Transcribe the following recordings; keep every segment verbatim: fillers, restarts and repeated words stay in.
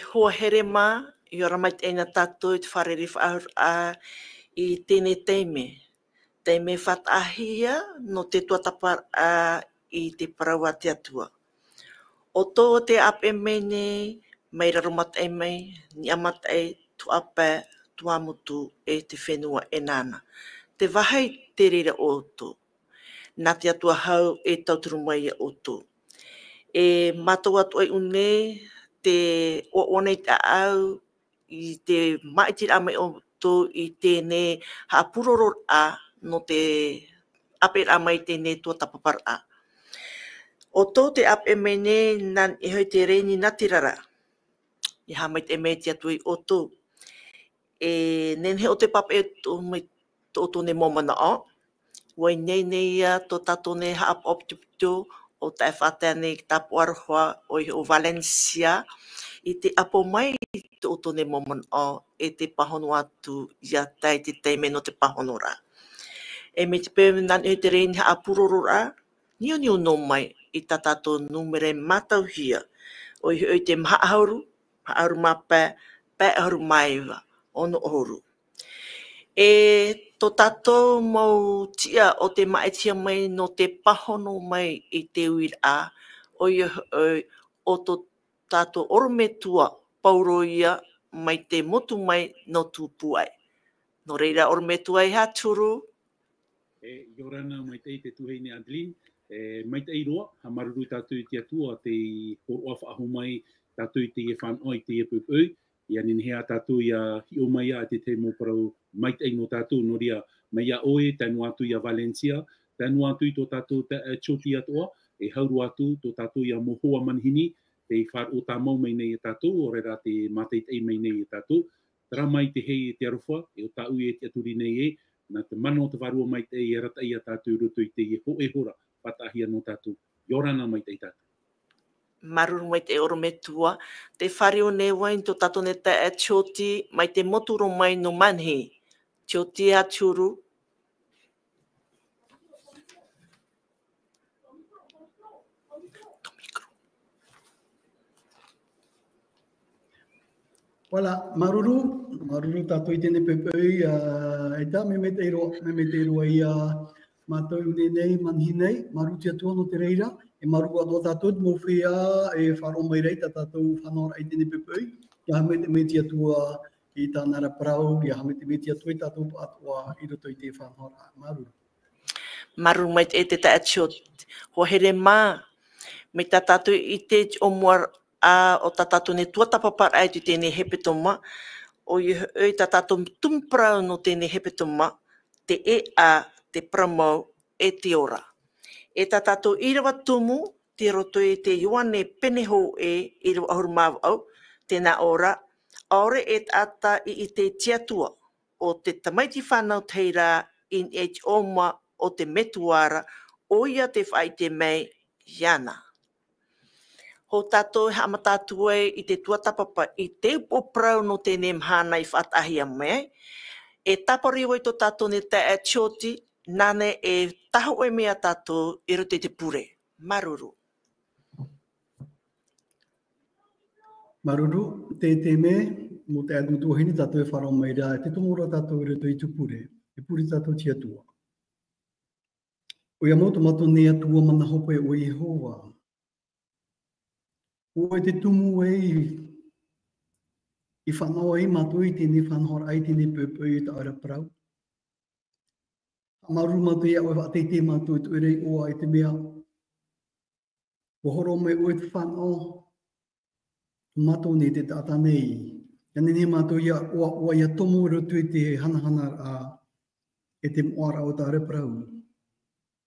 hoa here mā, ʻia ora maitaʻi na tātou i te fārerei faʻahou i teie nei taime. Taime faʻataʻahia nō te tuatāpaparaʻa i te parau a te Atua. ʻO tō te ʻāpeʻe mai nei, mai Raromataʻi mai, Niʻa Mataʻi, Tuhaʻa Pae, Tuamotu, e te fenua e nāna. Tē vāhi te reira ʻoutou. Nā te Atua hau e tauturu mai ia ʻoutou. E mātou atoʻa i ʻō nei, te ʻoaʻoa nei tāʻu i te māʻitiraʻa mai ʻoutou i teie nei haʻapurororaʻa nō te ʻāpeʻeraʻa mai i teie nei tuatāpaparaʻa. ʻO tō te ʻāpeʻe mai nei, nā niʻa iho i te reni nā te rara. ʻIa haʻamaitaʻi mai te Atua ia ʻoutou. E nehenehe ʻo tē pāpaʻi atu mai tō ʻoutou nei mau manaʻo. ʻUa ineine ia tō tātou nei haʻapaʻo pitopito ʻo tae faʻatae nei i te tāpaʻo aroha ʻoia hoʻi ʻo Valencia, i te ʻapo mai i tō ʻoutou nei mau manaʻo e te pāhono atu ia tae i te taime nō te pāhonoraʻa. E mai te peu nā niʻa i te reni haʻapurororaʻa, niuniu noa mai i tā tātou nūmera mātauhia, ʻoia hoʻi te maha ʻahuru, maha ʻahuru mā pae, pae ʻahuru mā iva, ono ʻahuru. E tō tātou mau tiʻa ʻo tē māʻitihia mai nō te pāhono mai i te uiraʻa, ʻoia hoʻi ʻo tō tātou ʻorometua Pauroia mai te motu mai nō Tūpūaʻi. Nō reira ʻorometua e aha te huru? E, ʻia ora na maitaʻi te tuahine Adeline, e, maitaʻi roa, haʻamāuruuru tātou i te Atua tei hōroʻa faʻahou mai tātou i teie fānaʻo, i teie poʻipoʻi, ʻia nehenehe ā tātou ʻia hiʻo mai ā i te tahi mau parau maitaʻi nō tātou, nō reira, mai iā ʻoe, tae noa atu iā Valencia, tae noa atu i tō tātou taeaʻe Tioti atoʻa, e hau roa atu tō tātou ia mau hoa manihini, tei faʻaroʻo tāmau mai nei iā tātou, ʻaore rā tē mātaʻitaʻi mai nei iā tātou, terā mai te hei e te aroha, e ʻo tāʻu e tiʻaturi nei ē, nā te mana o te Vārua Maitaʻi e arataʻi iā tātou i roto i teie hōʻē hora, faʻataʻahia nō tātou. ʻIa ora na maitaʻi tātou. Māuruuru maitaʻi ʻorometua, tē fāriu nei vau i tō tātou nei taeaʻe Tioti, mai te motu roa mai nō Manihi. Tioti, e aha te huru? Voilà, māuruuru, māuruuru tātou i teie poʻipoʻi, ā, e tā, mea maitaʻi roa, mea maitaʻi roa ia mātou i ʻō nei, Manihi nei, māuruuru te Atua nō te reira, e māuruuru atoʻa tātou te mau feiā, e faʻaroʻo mai ra i tā tātou fānaʻoraʻa i teie poʻipoʻi, ʻia haʻamaitaʻi mai te Atua i tāna ra parau, ʻia haʻamaitaʻi mai te Atua i tātou pāʻatoʻa i roto i te fānaʻoraʻa. Māuruuru. Māuruuru maitaʻi e te taeaʻe Tioti. Hoa here mā, mai tā tātou i ʻite i te ʻōmuaraʻa o tā tātou nei tuatāpaparaʻa i teie nei hepetoma, ʻoia hoʻi tā tātou tumu parau nō teie nei hepetoma, te ʻēʻa, te parau mau, e te ora. E tā tātou ʻīrava tumu, tei roto i te Ioane pene hōʻē, ʻīrava ʻahuru mā vaʻu, tē nā ʻō ra, ʻaore e taʻata i ʻite i te Atua, ʻo te tamaiti fānau tahi ra i niʻa i te ʻōma o te Metua ra, ʻoia tē faʻaʻite mai iāna. Hou tātou e haʻamata atu ai i te tuatāpapa i te upoʻo parau nō teie nei mahana i faʻataʻahia mai, e tāparu vau i tō tātou nei taeaʻe Tioti, nāna e tāhōʻē mai iā tātou i roto i te pure. Māuruuru. Māuruuru, te, te mea, mau taeaʻe, mau tuahine, tātou e faʻaroʻo mai ra, te tomo ra tātou i roto i te pure, e pure tātou i te Atua. ʻOia mau tō mātou nei Atua mana hope ʻo Iehova. ʻO ʻoe te tumu ē, i fānaʻo ai mātou i teie nei fānaʻoraʻa, i teie nei poʻipoʻi i tā ʻoe ra parau. Māuruuru mātou iā ʻoe, faʻateitei mātou i tō ʻoe ra iʻoa, i te mea ʻua hōroʻa mai ʻoe te fānaʻo, mātou nei te taʻata nei. ʻIa nehenehe mātou ʻia ʻoaʻoa, ʻia tomo i roto i te hanahanaraʻa e te moʻaraʻa o tā ʻoe ra parau.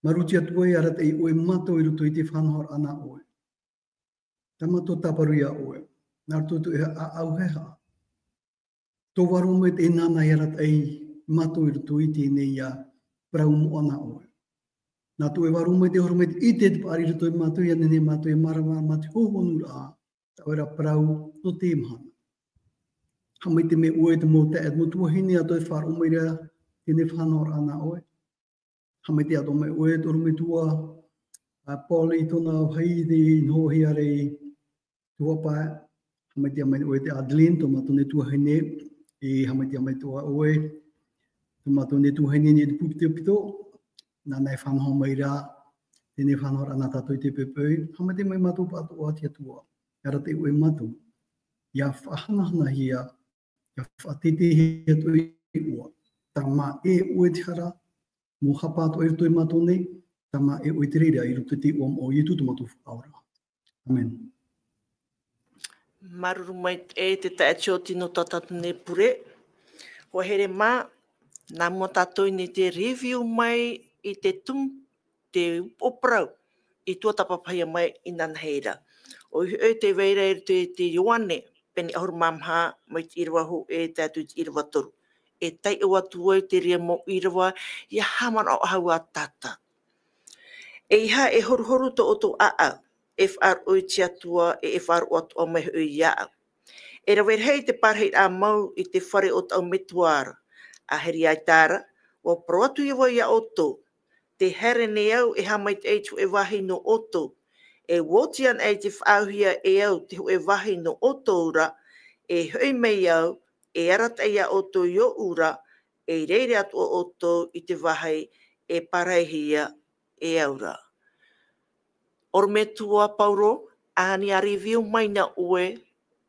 Māuruuru te Atua e arataʻi ʻoe mātou i roto i te fānaʻoraʻa nā ʻoe. Tā mātou tāparu iā ʻoe, nā roto i tō ʻoe ʻāʻau e aha. Tō Vārua Maitaʻi nāna e arataʻi mātou i roto i teie nei parau moʻa nā ʻoe. Nā tō ʻoe Vārua Maitaʻi e horo mai te ʻite, te paʻari i roto iā mātou, ʻia nehenehe mātou e mārama mā te hōhonuraʻa tā ʻoe ra parau nō teie mahana. Haʻamaitaʻi mai ʻoe i te mau taeaʻe, mau tuahine atoʻa e faʻaroʻo mai ra i teie nei fānaʻoraʻa nā ʻoe. Haʻamaitaʻi atoʻa mai ʻoe i tō ʻorometua, ā, Paul i tōna vāhi i nohohia ra i Tuhaʻa Pae, haʻamaitaʻi mai ʻoe te Adeline, tō mātou nei tuahine, e haʻamaitaʻi mai atoʻa ʻoe, tō mātou nei tuahine nei te pūpito pito, nāna e fānaʻo mai ra, teie nei fānaʻoraʻa nā tātou i te poʻipoʻi, haʻamaitaʻi mai mātou pāʻatoʻa te Atua, e arataʻi ʻoe ia mātou, ʻia faʻahanahanahia, ʻia faʻateiteihia tō iʻoa, tāmā e ʻoe te hara, mau haʻapaʻo atoʻa i roto ia mātou nei, tāmā e ʻoe te reira i roto i te iʻoa o Ietu tō mātou Faʻaora. ʻĀmene. Māuruuru maitaʻi e te taeaʻe Tioti nō tā tātou nei pure. Hoa here mā, nā mua tātou i niʻa i te review mai i te tumu, te upoʻo parau i tuatāpapahia mai inanahi ra. ʻOia hoʻi tē vai ra i roto i te Ioane, pene ʻahuru mā maha, mai te ʻīrava hōʻē tae atu i te ʻīrava toru. E taiʻo atu ai te reira mau ʻīrava, ʻia haʻamanaʻo ʻahau ā tātou. ʻEiaha e horuhoru tō ʻoutou ʻāʻau, e faʻaroʻo i te Atua, e, e faʻaroʻo atoʻa mai hoʻi iāʻu. E rave rahi te parahiraʻa mau i te fare o tāʻu metua ra. ʻĀhiri ʻaita ra, ʻua parau atu vau iā ʻoutou, tē haere nei au e haʻamaitaʻi i te hōʻē vāhi nō ʻoutou. E ʻua oti anaʻe i te faʻaauhia e au te hōʻē vāhi nō ʻoutou ra, e hoʻi mai au, e arataʻi iā ʻoutou i ʻōʻu ra, e rave atoʻa ʻoutou i te vāhi e pārahihia e au ra. ʻOrometua Paulo, ʻa ʻoia ʻia review mai na ʻoe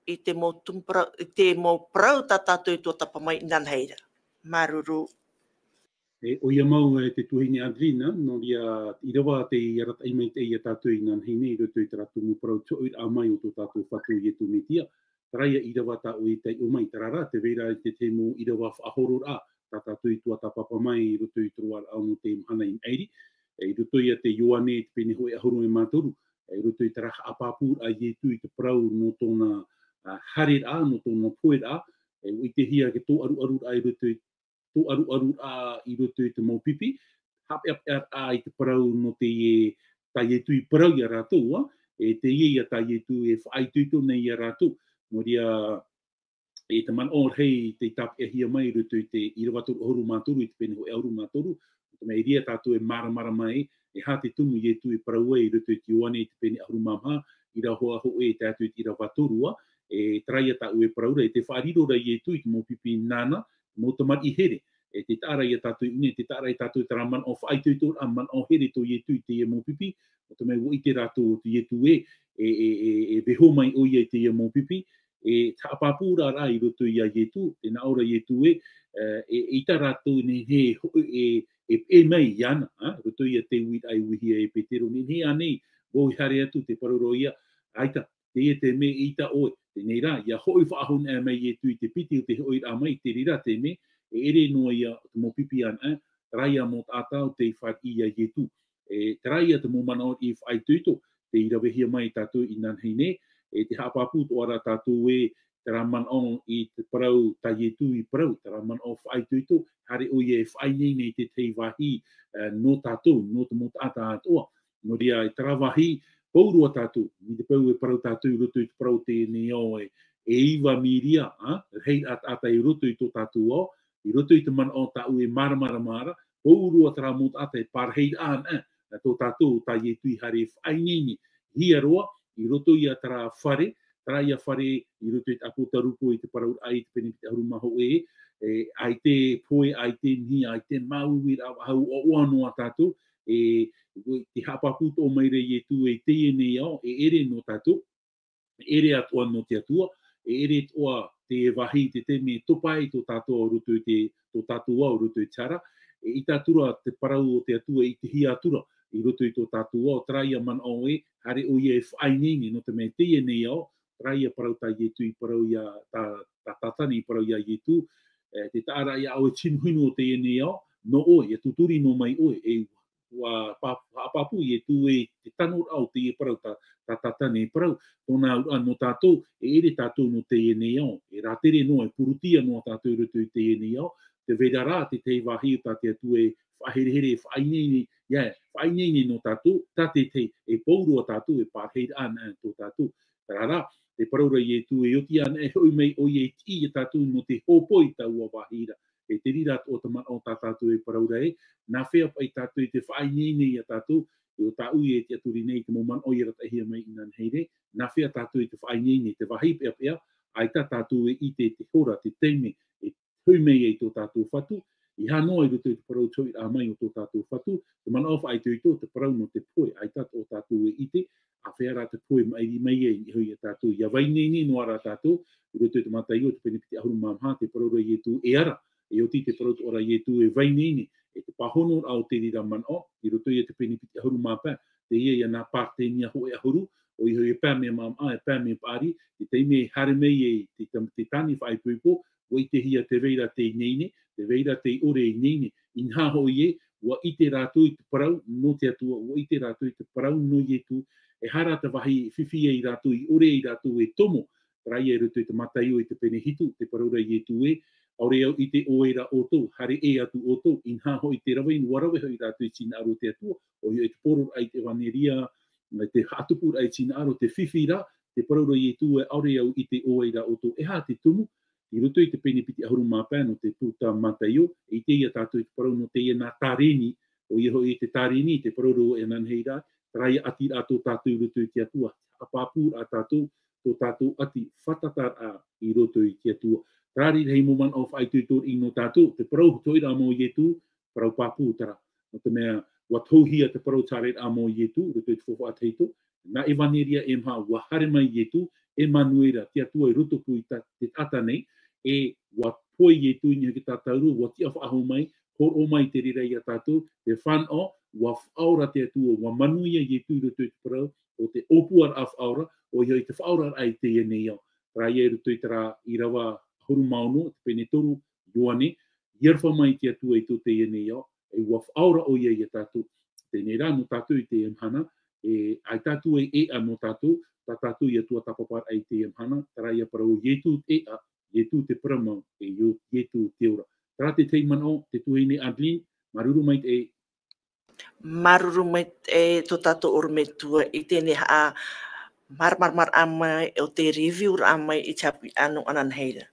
i te mau tumu parau, i te mau parau tā tātou i tuatāpapa mai inanahi ra. Māuruuru. E, ʻoia mau e te tuahine Adeline, nō reira, ʻīrava tei arataʻi maitaʻi iā tātou inanahi nei, i roto i terā tumu parau te hoʻiraʻa mai o tō tātou Fatu Ietu Metia, terā ia ʻīrava tā ʻoe i taiʻo mai, terā rā, tē vai ra i te tahi mau ʻīrava faʻahororaʻa, tā tātou i tuatāpapa mai, i roto i te roaraʻa o te mahana i maʻiri, e, i roto ia te Ioane, te pene hōʻē ʻahuru mā toru, e, i roto i terā haʻapāpūraʻa a Ietu i te parau nō tōna, ā, haereraʻa, nō tōna poheraʻa, e, ʻua ʻitehia te tōʻaruʻaruraʻa i roto i, tōʻaruʻaruraʻa i roto i te mau pipi, haʻapeʻapeʻaraʻa i te parau nō teie tā Ietu i parau iā rātou, ā, e teie ia tā Ietu e faʻaitoito nei iā rātou. Nō reira, e te manaʻo rahi tei tāpeʻahia mai i roto i te ʻīrava toru ʻahuru mā toru, i te pene hōʻē ʻahuru mā toru, nō te mea i reira tātou e māramarama ai, e aha te tumu Ietu e parau ai i roto i te Ioane i te pene ʻahuru mā maha, ʻīrava hōʻē tae atu i te ʻīrava toru, ā, e terā ia tā ʻoe e parau ra, e tē faʻariro ra Ietu i te mau pipi nāna, mau tamariʻi here. E tē taʻa ra ia tātou i ʻō nei, tē taʻa ra ia tātou terā manaʻo faʻaitoitoraʻa, manaʻo here tō Ietu i teie mau pipi, nō te mea ʻua ʻite rātou ʻo Ietu ē, e, e, e, e vaiiho mai ʻoia i teie mau pipi, e haʻapāpūraʻa i roto iā Ietu, tē nā ʻō ra Ietu ē, e, e, ʻaita rātou e nehenehe e, e, e, e peʻe mai iāna, ā, roto ia te uiraʻa i uihia e Petero, nehenehe ānei vau e haere atu, tē parau ra ʻoia, ʻaita, teie te mea ʻaita ʻoe, teie nei rā, ʻia hoʻi faʻahou anaʻe mai Ietu i te piti o te hoʻiraʻa mai, i te reira te mea, e ʻere noa ia te mau pipi anaʻe, terā ia mau taʻata ʻo tei fāriʻi iā Ietu. E, terā ia te mau manaʻo i faʻaitoito, tei ravehia mai tātou inanahi nei, e tē haʻapāpū atoʻa ra tātou ē, terā manaʻo i te parau tā Ietu i parau, terā manaʻo faʻaitoito, haere ʻoia e faʻaineine i te tahi vāhi, e, nō tātou, nō te mau taʻata atoʻa. Nō reira, i terā vāhi, pauroa tātou, i te peu e parau tātou i roto i te parau teie nei ao e, e iva mīria, ā, rahiraʻa taʻata i roto i tō tātou ao, i roto i te manaʻo tā ʻoe e māramarama ra, pauroa terā mau taʻata e pārahiraʻa anaʻe, ā, tō tātou tā Ietu i haere e faʻaineine, hia roa, i roto ia terā fare, terā ia fare, i roto i te ʻĀpōtarupo i te parauraʻa i te pene piti ʻahuru mā hōʻē, e, ʻaita e pohe, ʻaita e nihi, ʻaita e māuiuiraʻa faʻahou, ʻoaʻoa noa tātou, e, tē haʻapāpū atoʻa mai ra Ietu ē i teie nei ao, e ʻere nō tātou, e ʻere atoʻa nō te Atua, e ʻere atoʻa te vāhi i te taime e topa ai tō tātou ao i roto i te, tō tātou ao i roto i te hara, e ʻaita atu ra te parau o te Atua e ʻitehia atu ra i roto i tō tātou ao, terā ia manaʻo ē, haere ʻoia e faʻaineine, nō te mea i teie nei ao, terā ia parau tā Ietu i parau iā, tā, tā Tātane i parau iā Ietu, e, tē taʻa ra ia ʻoe te hinuhinu o teie nei ao, nō ʻoe, ʻia tūturi noa mai ʻoe, e ʻua pā-, haʻapāpū Ietu ē i te tanoraʻa o teie parau tā, tā Tātane e parau, tōna auraʻa nō tātou, e ʻere tātou nō teie nei ao, e rātere noa, e purutia noa tātou i roto i teie nei ao, tē vai ra rā te tahi vāhi tā te Atua e faʻaherehere, e faʻaineine, ʻia, faʻaineine nō tātou, tā te tahi, e pauroa tātou, e pārahiraʻa anaʻe tō tātou. Terā rā, tē parau ra Ietu e oti anaʻe e hoʻi mai ʻoia e tiʻi iā tātou nō te hōpoi i taua vāhi ra. E te reira atoʻa te manaʻo tā tātou e parau ra ē, nā hea paʻi tātou i te faʻaineine iā tātou, e ʻo tāʻu e tiʻaturi nei i te mau manaʻo i arataʻihia mai inanahi ra, nā hea tātou i te faʻaineine, te vāhi peʻapeʻa, ʻaita tātou e ʻite te hora, te taime, e hoʻi mai ai tō tātou Fatu, ʻeiaha noa i roto i te parau te hoʻiraʻa mai o tō tātou Fatu, te manaʻo faʻaitoito, te parau nō te pohe, ʻaita tō tātou e ʻite, āfea rā te pohe maʻiri mai ai, i niʻa iho ia tātou, ʻia faʻaineine noa rā tātou, i roto i te Mataio, te pene piti ʻahuru mā maha, tē parau ra Ietu e ara, e oti te parau atoʻa ra Ietu e faʻaineine, e te pāhonoraʻa o te reira manaʻo, i roto ia te pene piti ʻahuru mā pae, teie ia nā Paretenia hōʻē ʻahuru, ʻoia hoʻi e pae mea maʻamaʻa, e pae mea paʻari, te taime e haere mai ai te, te, te tāne faʻaipoipo, ʻua ʻitehia tē vai ra te ineine, tē vai ra tei ʻore e ineine, inaha hoʻi ē, ʻua ʻite rātou i te parau nō te Atua, ʻua ʻite rātou i te parau nō Ietu, e aha rā te vāhi e fifi ai rātou, i ʻore ai rātou e tomo, terā ia i roto i te Mataio i te pene hitu, tē parau ra Ietu ē, ʻaore au i ʻite ʻoe ra ʻoutou, haere ʻē atu ʻoutou, inaha hoʻi tē rave, ʻua rave hoʻi rātou i te hinaʻaro o te Atua, ʻoia hoʻi te poroʻraʻa i te ʻevanelia, te haʻatupuraʻa i te hinaʻaro, te fifi ra, tē parau ra Ietu ē, ʻaore au i ʻite ʻoe ra ʻoutou, e aha te tumu, i roto i te pene piti ʻahuru mā pae nō te puta Mataio, e ʻite ia tātou i te parau nō teie nā tareni, ʻoia hoʻi te tareni, tē parau ra inanahi ra, terā ia ʻatiraʻa tō tātou i roto i te Atua, haʻapāpūraʻa tātou, tō tātou ʻati fātataraʻa i roto i te Atua. Terā ia te mau manaʻo faʻaitoito nō tātou, te parau te hoʻiraʻa mau o Ietu, parau pāpū terā. Nō te mea, ʻua tohuhia te parau te haereraʻa mau o Ietu, i roto i te faufaʻa tahito, nā ʻEvaneria e maha, ʻua haere mai Ietu, ʻEmanuera, te Atua i rotopū i ta-, te taʻata nei, e ʻua pohe Ietu i niʻa i te tātauro, ʻua tiʻafaʻahou mai, hōroʻa mai te reira ia tātou, te fānaʻo, ʻua faʻaora te Atua, ʻua manuia Ietu i roto i te parau, ʻo te ʻōpuaraʻa faʻaora, ʻoia hoʻi te faʻaoraraʻa i teie nei ao. Terā ia i roto i terā ʻīrava ʻahuru mā ono, te pene toru, Ioane, ʻia aroha mai te Atua i tō teie nei ao, e ʻua faʻaora ʻoia ia tātou. Teie rā nō tātou i teie mahana, e, ʻaita atu e ʻēʻa nō tātou, tā tātou ia tuatāpaparaʻa i teie mahana, terā ia parau Ietu te ʻēʻa, Ietu te parau mau, e Io-, Ietu te ora. Terā te tahi manaʻo, te tuahine Adeline, māuruuru maitaʻi. Māuruuru maitaʻi tō tātou ʻorometua i teie nei haʻamāramaramaraʻa mai o te review-raʻa mai i te haʻapiʻiraʻa nō ananahi ra.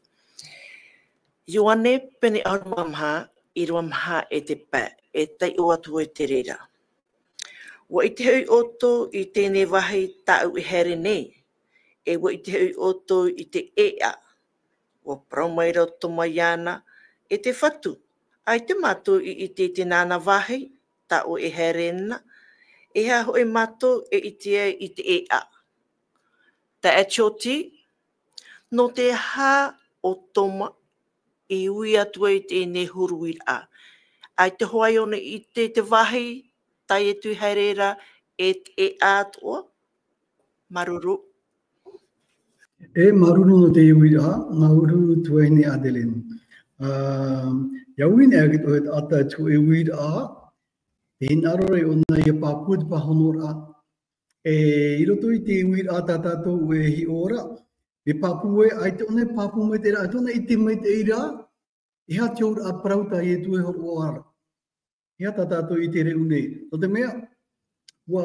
Ioane pene ʻahuru mā maha, ʻīrava maha e te pae, e taiʻo atu ai te reira. ʻUa ʻite hoʻi ʻoutou i teie nei vāhi tāʻu e haere nei, e ʻua ʻite hoʻi ʻoutou i te ʻēʻa. ʻUa parau mai ra ʻo Toma iāna, e te Fatu, ʻaita mātou i ʻite i teie nā vāhi tāʻu e haere na, e aha hoʻi mātou e ʻite ai i te ʻēʻa. Taeaʻe Tioti, nō te aha ʻo Toma i ui atu ai i teie nei huru uiraʻa? ʻAita hoʻi ʻōna i ʻite i te vāhi, tae atu i haere ra e te ʻēʻa atoʻa? Māuruuru. E māuruuru nō te uiraʻa, māuruuru tuahine Adeline. Ā, ʻia ui nei ake ʻoe te taʻata i te hōʻē uiraʻa, tē hinaʻaro ra ʻōna ʻia pāpū te pāhonoraʻa. E, i roto i te uiraʻa tā tātou e hiʻo ra, e pāpū ē, ʻaita ʻōna e pāpū maitaʻi ra, ʻaita ʻōna e ʻite maitaʻi ra, e aha te auraʻa parau tā Ietu e hōroʻa ra. E aha tā tātou i te reʻu nei. Nō te mea, ʻua,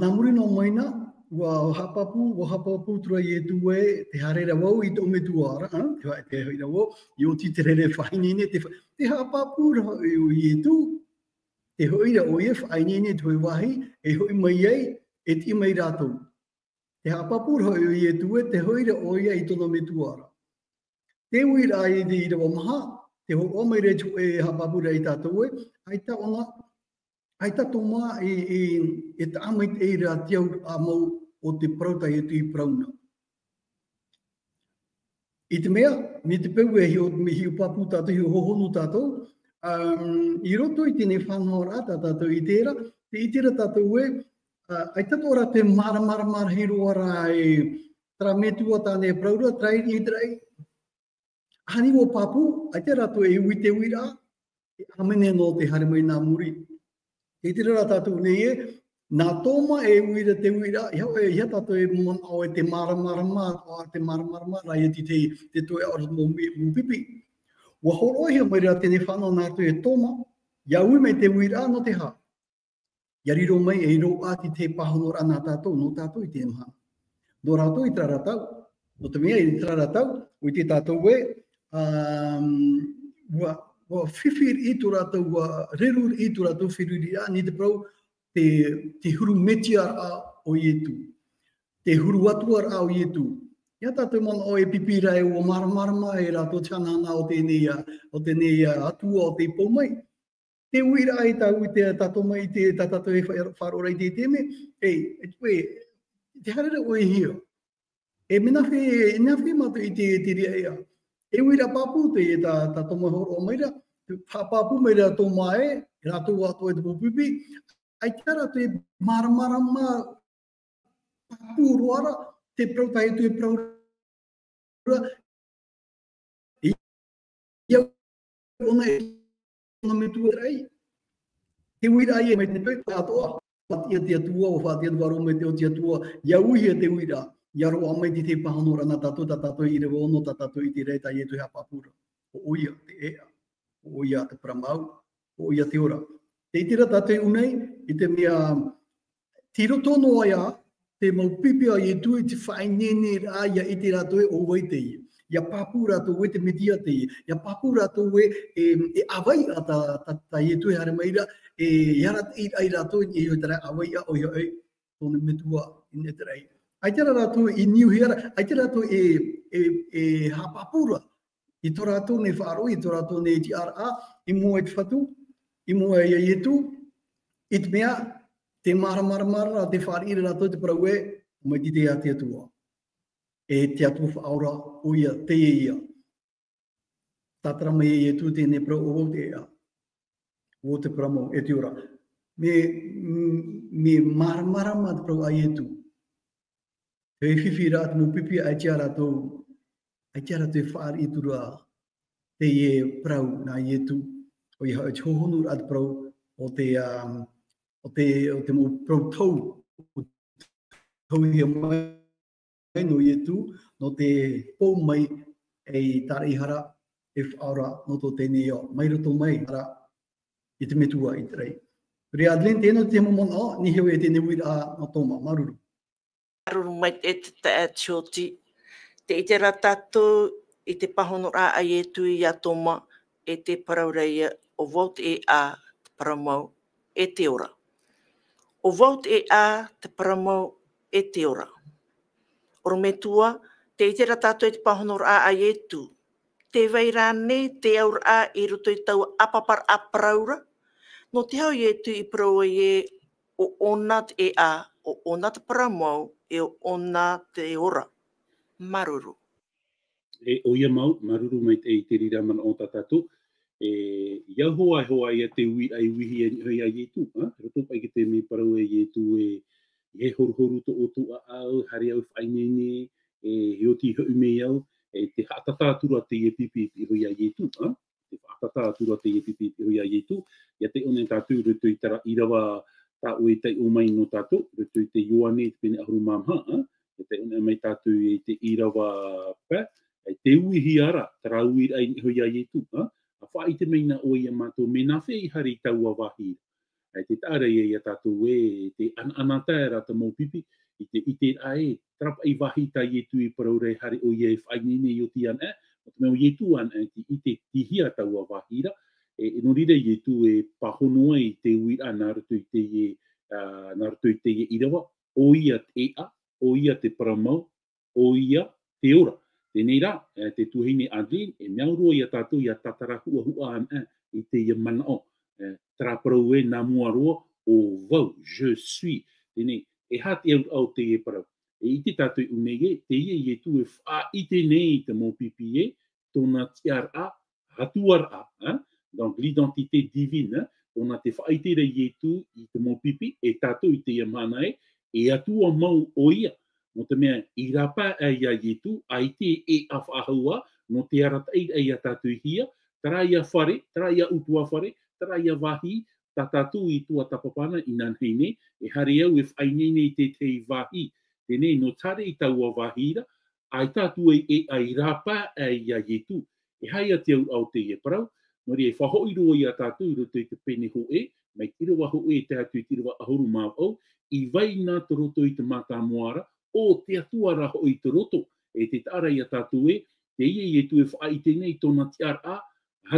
nā muri noa mai na, ʻua haʻapāpū, ʻua haʻapāpū atu ra Ietu ē, tē haere ra vau i tōʻu metua ra, ā, tē haʻa-, tē hoʻi ra vau, i oti te rere faʻaineine, tē fa-, tē haʻapāpū ra hoʻi ʻo Ietu, tē hoʻi ra ʻoia e faʻaineine i te hōʻē vāhi, e hoʻi mai ai, e tiʻi mai rātou. Tē haʻapāpū ra hoʻi ʻo Ietu ē, tē hoʻi ra ʻoia i tōna metua ra. Te uiraʻa i te ʻīrava maha, tē hōroʻa mai ra te hōʻē haʻapāpūraʻa ia tātou ē, ʻaita ʻōna, ʻaita Toma i, i, e taʻa maitaʻi ra te auraʻa mau o te parau tā Ietu i parau na. I te mea, mai te peu e hiʻo, mai hiʻo pāpū tātou, hiʻo hohonu tātou, um, i roto i teie fānaʻoraʻa tā tātou i ʻite ra, tē ʻite ra tātou ē, ā, ʻaita atoʻa ra te māramarama rahi roa ra e terā metua tāna e parau ra, terā i te raʻi. Ahani ʻua pāpū, ʻaita rātou e ui i te uiraʻa, e ʻāmene noa te haere mai nā muri. Tē ʻite ra tātou nei ē, nā Toma e ui ra te uiraʻa, e aha, e aha tātou e manaʻo ē te māramarama, ā, te māramarama, rā ia te, te, te toeʻa o te mau pi-, mau pipi. ʻUa hōroʻahia mai ra teie fānaʻo nā roto ia Toma, ʻia ui mai te uiraʻa nō te aha. ʻIa riro mai, e riro atu te pāhonoraʻa nā tātou, nō tātou i teie mahana. Nō rātou i terā ra tau. Nō te mea i terā ra tau, ʻua ʻite tātou ē, um, ʻua, ʻua fifi riʻi tō rātou, ʻua reru riʻi tō rātou feruriraʻa, nā te parau, te, te huru Mesiaraʻa o Ietu. Te huru Atua raʻa o Ietu. Ia tātou manaʻo e pipi ra e ʻua māramarama e rātou te hanahana o teie, o teie Atua o tei pou mai. Te uiraʻa i tāʻu i te tātou mai i te, tā tātou e fa-, faʻaroʻo ra i te, te mea, e, e, e, te haere ra ʻoe hia. E mea nā fea, e nā fea mātou i te, te reira. E uiraʻa pāpū te, e tā, tā Toma e hōroʻa mai ra, haʻapāpū mai ra Toma e, e rātou atoʻa e te mau pipi, ʻaita rātou e māramarama pāpū roa ra, te parau tā Ietu e parau ra, ia ʻōna e, ʻōna Metua e ʻite ra. Te uiraʻa ia mai te peu atoʻa, faʻatiʻa te Atua, ʻua faʻatiʻa te vārua mai te oti Atua, ʻia uihia te uiraʻa, ʻia roaʻa mai te, te pāhonoraʻa nā tātou, tā tātou i ʻīrava ono, tā tātou i te reira tā Ietu e haʻapāpū ra. ʻO ʻoia te ʻēʻa, ʻo ʻoia te parau mau, ʻo ʻoia te ora. Tē ʻite ra tātou i ʻō nei, i te mea, tei roto noa ia, te mau pipi a Ietu i te faʻaineineraʻa ʻia ʻite rātou ē ʻo vai teie. ʻIa pāpū rātou ē te Mesia teie. ʻIa pāpū rātou ē, e, e ʻāvaiʻa tā, tā, tā Ietu e haere mai ra, e, ʻia arataʻi rātou i niʻa iho i terā ʻāvaiʻa ʻoia hoʻi, tōna Metua i niʻa i te raʻi. ʻAita rā rātou i niuhia ra, ʻaita rātou e, e, e haʻapāpū ra. I tō rātou nei faʻaroʻo, i tō rātou nei tiʻaraʻa, i mua i te Fatu, i mua ia Ietu, i te mea, te māramarama ra, te fāriʻi ra rātou te parau ē, mai te, te Atua. E te Atua Faʻaora, ʻoia, teie ia. Tātara mai e Ietu teie parau ʻo vau te ʻēʻa. ʻO vau te parau mau, e te ora. Mea, mea māramarama te parau a Ietu. Te fifi ra te mau pipi ʻaita rātou, ʻaita rātou e fāriʻi atu ra teie parau nā Ietu. ʻOia hoʻi te hohonu ra te parau o te, um, o te, o te mau parau tau, o tauhia mai nō Ietu, nō te pou mai ei tāraʻehara, e faʻaora nō tō teie ao, mai roto mai, ara, i te Metua i te raʻi. Reira Adeline, teie nō te mau manaʻo, nā hea e teie uiraʻa nō Toma, māuruuru. Māuruuru maitaʻi e te taeaʻe Tioti. Tē ʻite ra tātou i te pāhonoraʻa a Ietu ia Toma, e te parau ra ia, ʻo vau te ʻēʻa, te parau mau, e te ora. ʻO vau te ʻēʻa, te parau mau, e te ora. ʻOrometua, tē ʻite ra tātou i te pāhonoraʻa a Ietu. Tē vai ra ānei te auraʻa i roto i taua ʻāpaparaʻa parau ra? Nō te aha Ietu i parau ai ē, ʻo ʻōna te ʻēʻa, ʻo ʻōna te parau mau, e ʻo ʻōna te ora. Māuruuru. E, ʻoia mau, māuruuru maitaʻi i te reira manaʻo tā tātou. E, ʻia hoa, e hoa ia te uiraʻa i uihia i niʻa iho ia Ietu, ā? Roto paʻi i te mea parau e Ietu e, e horuhoru tō ʻoutou ʻāʻau, haere au e faʻaineine, e, e oti hoʻi mai au, e, tē haʻatata atu ra teie pipi i niʻa iho ia Ietu, ā? Tē haʻatata atu ra teie pipi i niʻa iho ia Ietu, ʻia taiʻo nei tātou i roto i terā ʻīrava tā ʻoe i taiʻo mai nō tātou, i roto i te Ioane i te pene ʻahuru mā maha, ā? ʻIa taiʻo nei mai tātou i te ʻīrava pae, e tē uihia ra, terā uiraʻa i niʻa iho ia Ietu, ā? ʻA faʻaʻite mai na ʻoe ia mātou, mea nā fea i haere i taua vāhi ra. E tē taʻa ra ia, ia tātou ē, tē ʻanaʻanatae ra te mau pipi, i te, i te ʻiteraʻa ē, terā paʻi vāhi tā Ietu i parau ra e haere ʻoia e faʻaineine i oti anaʻe, nō te mea ʻo Ietu anaʻe tei ʻite, tei hia taua vāhi ra, e, e nō reira Ietu e pāhono ai i te uiraʻa nā roto i teie, ā, nā roto i teie ʻīrava, ʻoia te ʻēʻa, ʻoia te parau mau, ʻoia te ora. Teie nei rā, e, te tuahine Adeline, e mea au roa ia tātou ʻia tātara huʻahuʻa anaʻe i teie manaʻo, e, terā parau ē nā mua roa, ʻo vau, je suis. Teie nei, e aha te auraʻa o teie parau? E ʻite tātou i ʻō nei ē, teie Ietu e faʻaʻite nei i te mau pipi ē, tōna tiʻaraʻa, Atuaraʻa, hein? Donc, l'identité divine, hein? Tōna te faʻaʻite ra Ietu i te mau pipi, e tātou i teie mahana ē, e Atua mau ʻoia. Nō te mea, i rāpae aʻe ia Ietu, ʻaita e ʻēʻa faʻahou ā, nō te arataʻi ia tātou i hia, terā ia fare, terā ia ʻutuāfare, terā ia vāhi, tā tātou i tuatāpapa na inanahi nei, e haere au e faʻaineine i te tahi vāhi. Teie nei, nō te haere i taua vāhi ra, ʻaita atu ai e ʻēʻa i rāpae aʻe ia Ietu. E aha ia te auraʻa o teie parau? Nō reira, e faʻahoʻi roa ia tātou i roto i te pene hōʻē, mai te ʻīrava hōʻē e tae atu i te ʻīrava ʻahuru mā vaʻu, i vai na tō roto i te mātāmua ra, ʻo te Atua rā hoʻi tō roto. E tē taʻa ra ia tātou ē, teie Ietu e faʻaʻite nei tōna tiʻaraʻa,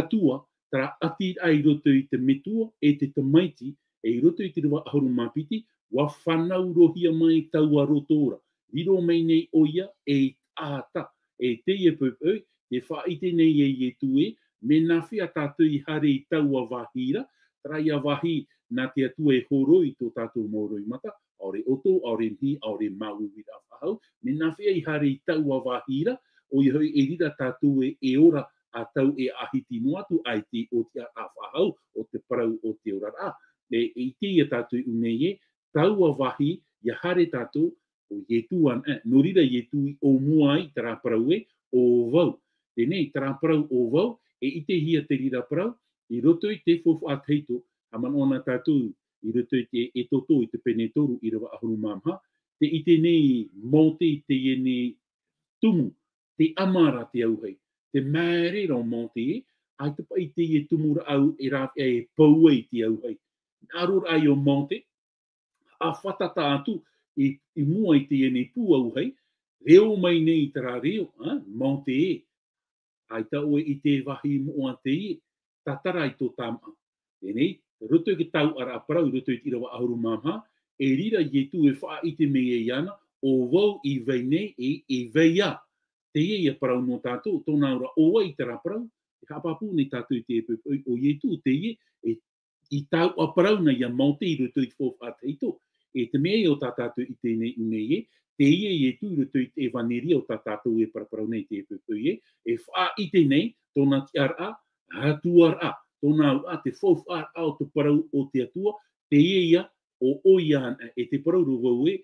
Atua, terā ʻatiraʻa i roto i te Metua, e te Tamaiti, E i roto i te ʻīrava ʻahuru mā piti, ʻua fānaurohia mai taua roto ra. Riro mai nei ʻoia ei taʻata. E teie poʻipoʻi, tē faʻaʻite nei e Ietu ē, mea nāfea tātou i haere i taua vāhi ra, terā ia vāhi nā te Atua e hōroʻa i tō tātou mau roimata, ʻaore ʻoto, ʻaore nihi, ʻaore māuiuiraʻa faʻahou, mea nāfea i haere i taua vāhi ra, ʻoia hoʻi e riro tātou e, e ora ā tau e ʻāhiti noa atu, ʻaita ʻo te ʻāʻau faʻahou, ʻo te parau o te oraraʻa. E, e ʻite ia tātou i ʻō nei ē, taua vāhi, ʻia haere tātou, ʻo Ietu anaʻe, nō reira Ietu i ʻōmua ai terā parau ē, ʻo vau. Teie nei, terā parau ʻo vau, e ʻitehia te reira parau, i roto i te faufaʻa tahito, haʻamanaʻo na tātou, i roto i te Exodo i te pene toru ʻīrava ʻahuru mā maha, tē ʻite nei Mōte i teie nei tumu, tē ʻama ra te auahi. Tē māere ra ʻo Mōte ē, ʻaita paʻi teie tumu rāʻau e rāveʻa e pou ai te auahi. Nā roto rā ʻo Mōte, ʻa fātata atu i, i mua i teie nei pū auahi, reo mai nei terā reo, ā, Mōte ē, ʻaita ʻoe i te vāhi moʻa teie, tātara i tō tāmaʻa. Teie nei, roto i te tauʻaraʻa parau, i roto i te ʻīrava ʻahuru mā maha, e riro Ietu e faʻaʻite mai ai iāna, ʻo vau i vai nei, e, e vai ā. Teie ia parau nō tātou, tōna auraʻa ʻo vai terā parau, e haʻapāpū nei tātou i te poʻipoʻi ʻo Ietu, teie, e i taua parau na ia Mōte i roto i te faufaʻa tahito. E te mea ē ʻo tā tātou i ʻite nei i ʻō nei ē, teie Ietu i roto i te ʻevaneria ʻo tā tātou e paraparau nei i te poʻipoʻi ē, e faʻaʻite nei tōna tiʻaraʻa, Atuaraʻa, tōna auraʻa, te faufaʻaraʻa o te parau o te Atua, teie ia ʻo, ʻoia anaʻe, e te parau ra vau ē,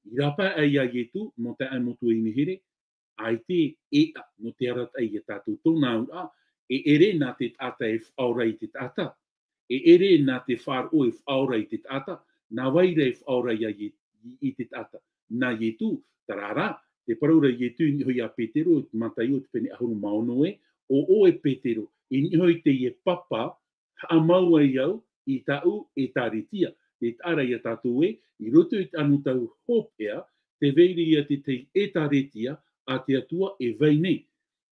i rāpae ai iā Ietu, Mōtaʻa Motuʻa Inihere, ʻaita e ʻeʻa nō te arataʻi ia tātou tōna auraʻa, e ʻere nā te taʻata e faʻaora i te taʻata. E ʻere nā te faʻaroʻo e faʻaora i te taʻata, nā vai ra e faʻaora ia Ie-, i, i te taʻata. Nā Ietu, terā rā, te parau ra Ietu i niʻa iho iā Petero, i te Mataio, te pene ʻahuru mā ono ē, ʻo ʻoe Petero, i niʻa iho i teie papa, haʻamau ai au i tāʻu ʻētāretia. Tē taʻa ra ia tātou ē, i roto i te anotau hopeʻa, tē vai ra ia te tahi ʻētāretia a te Atua e vai nei.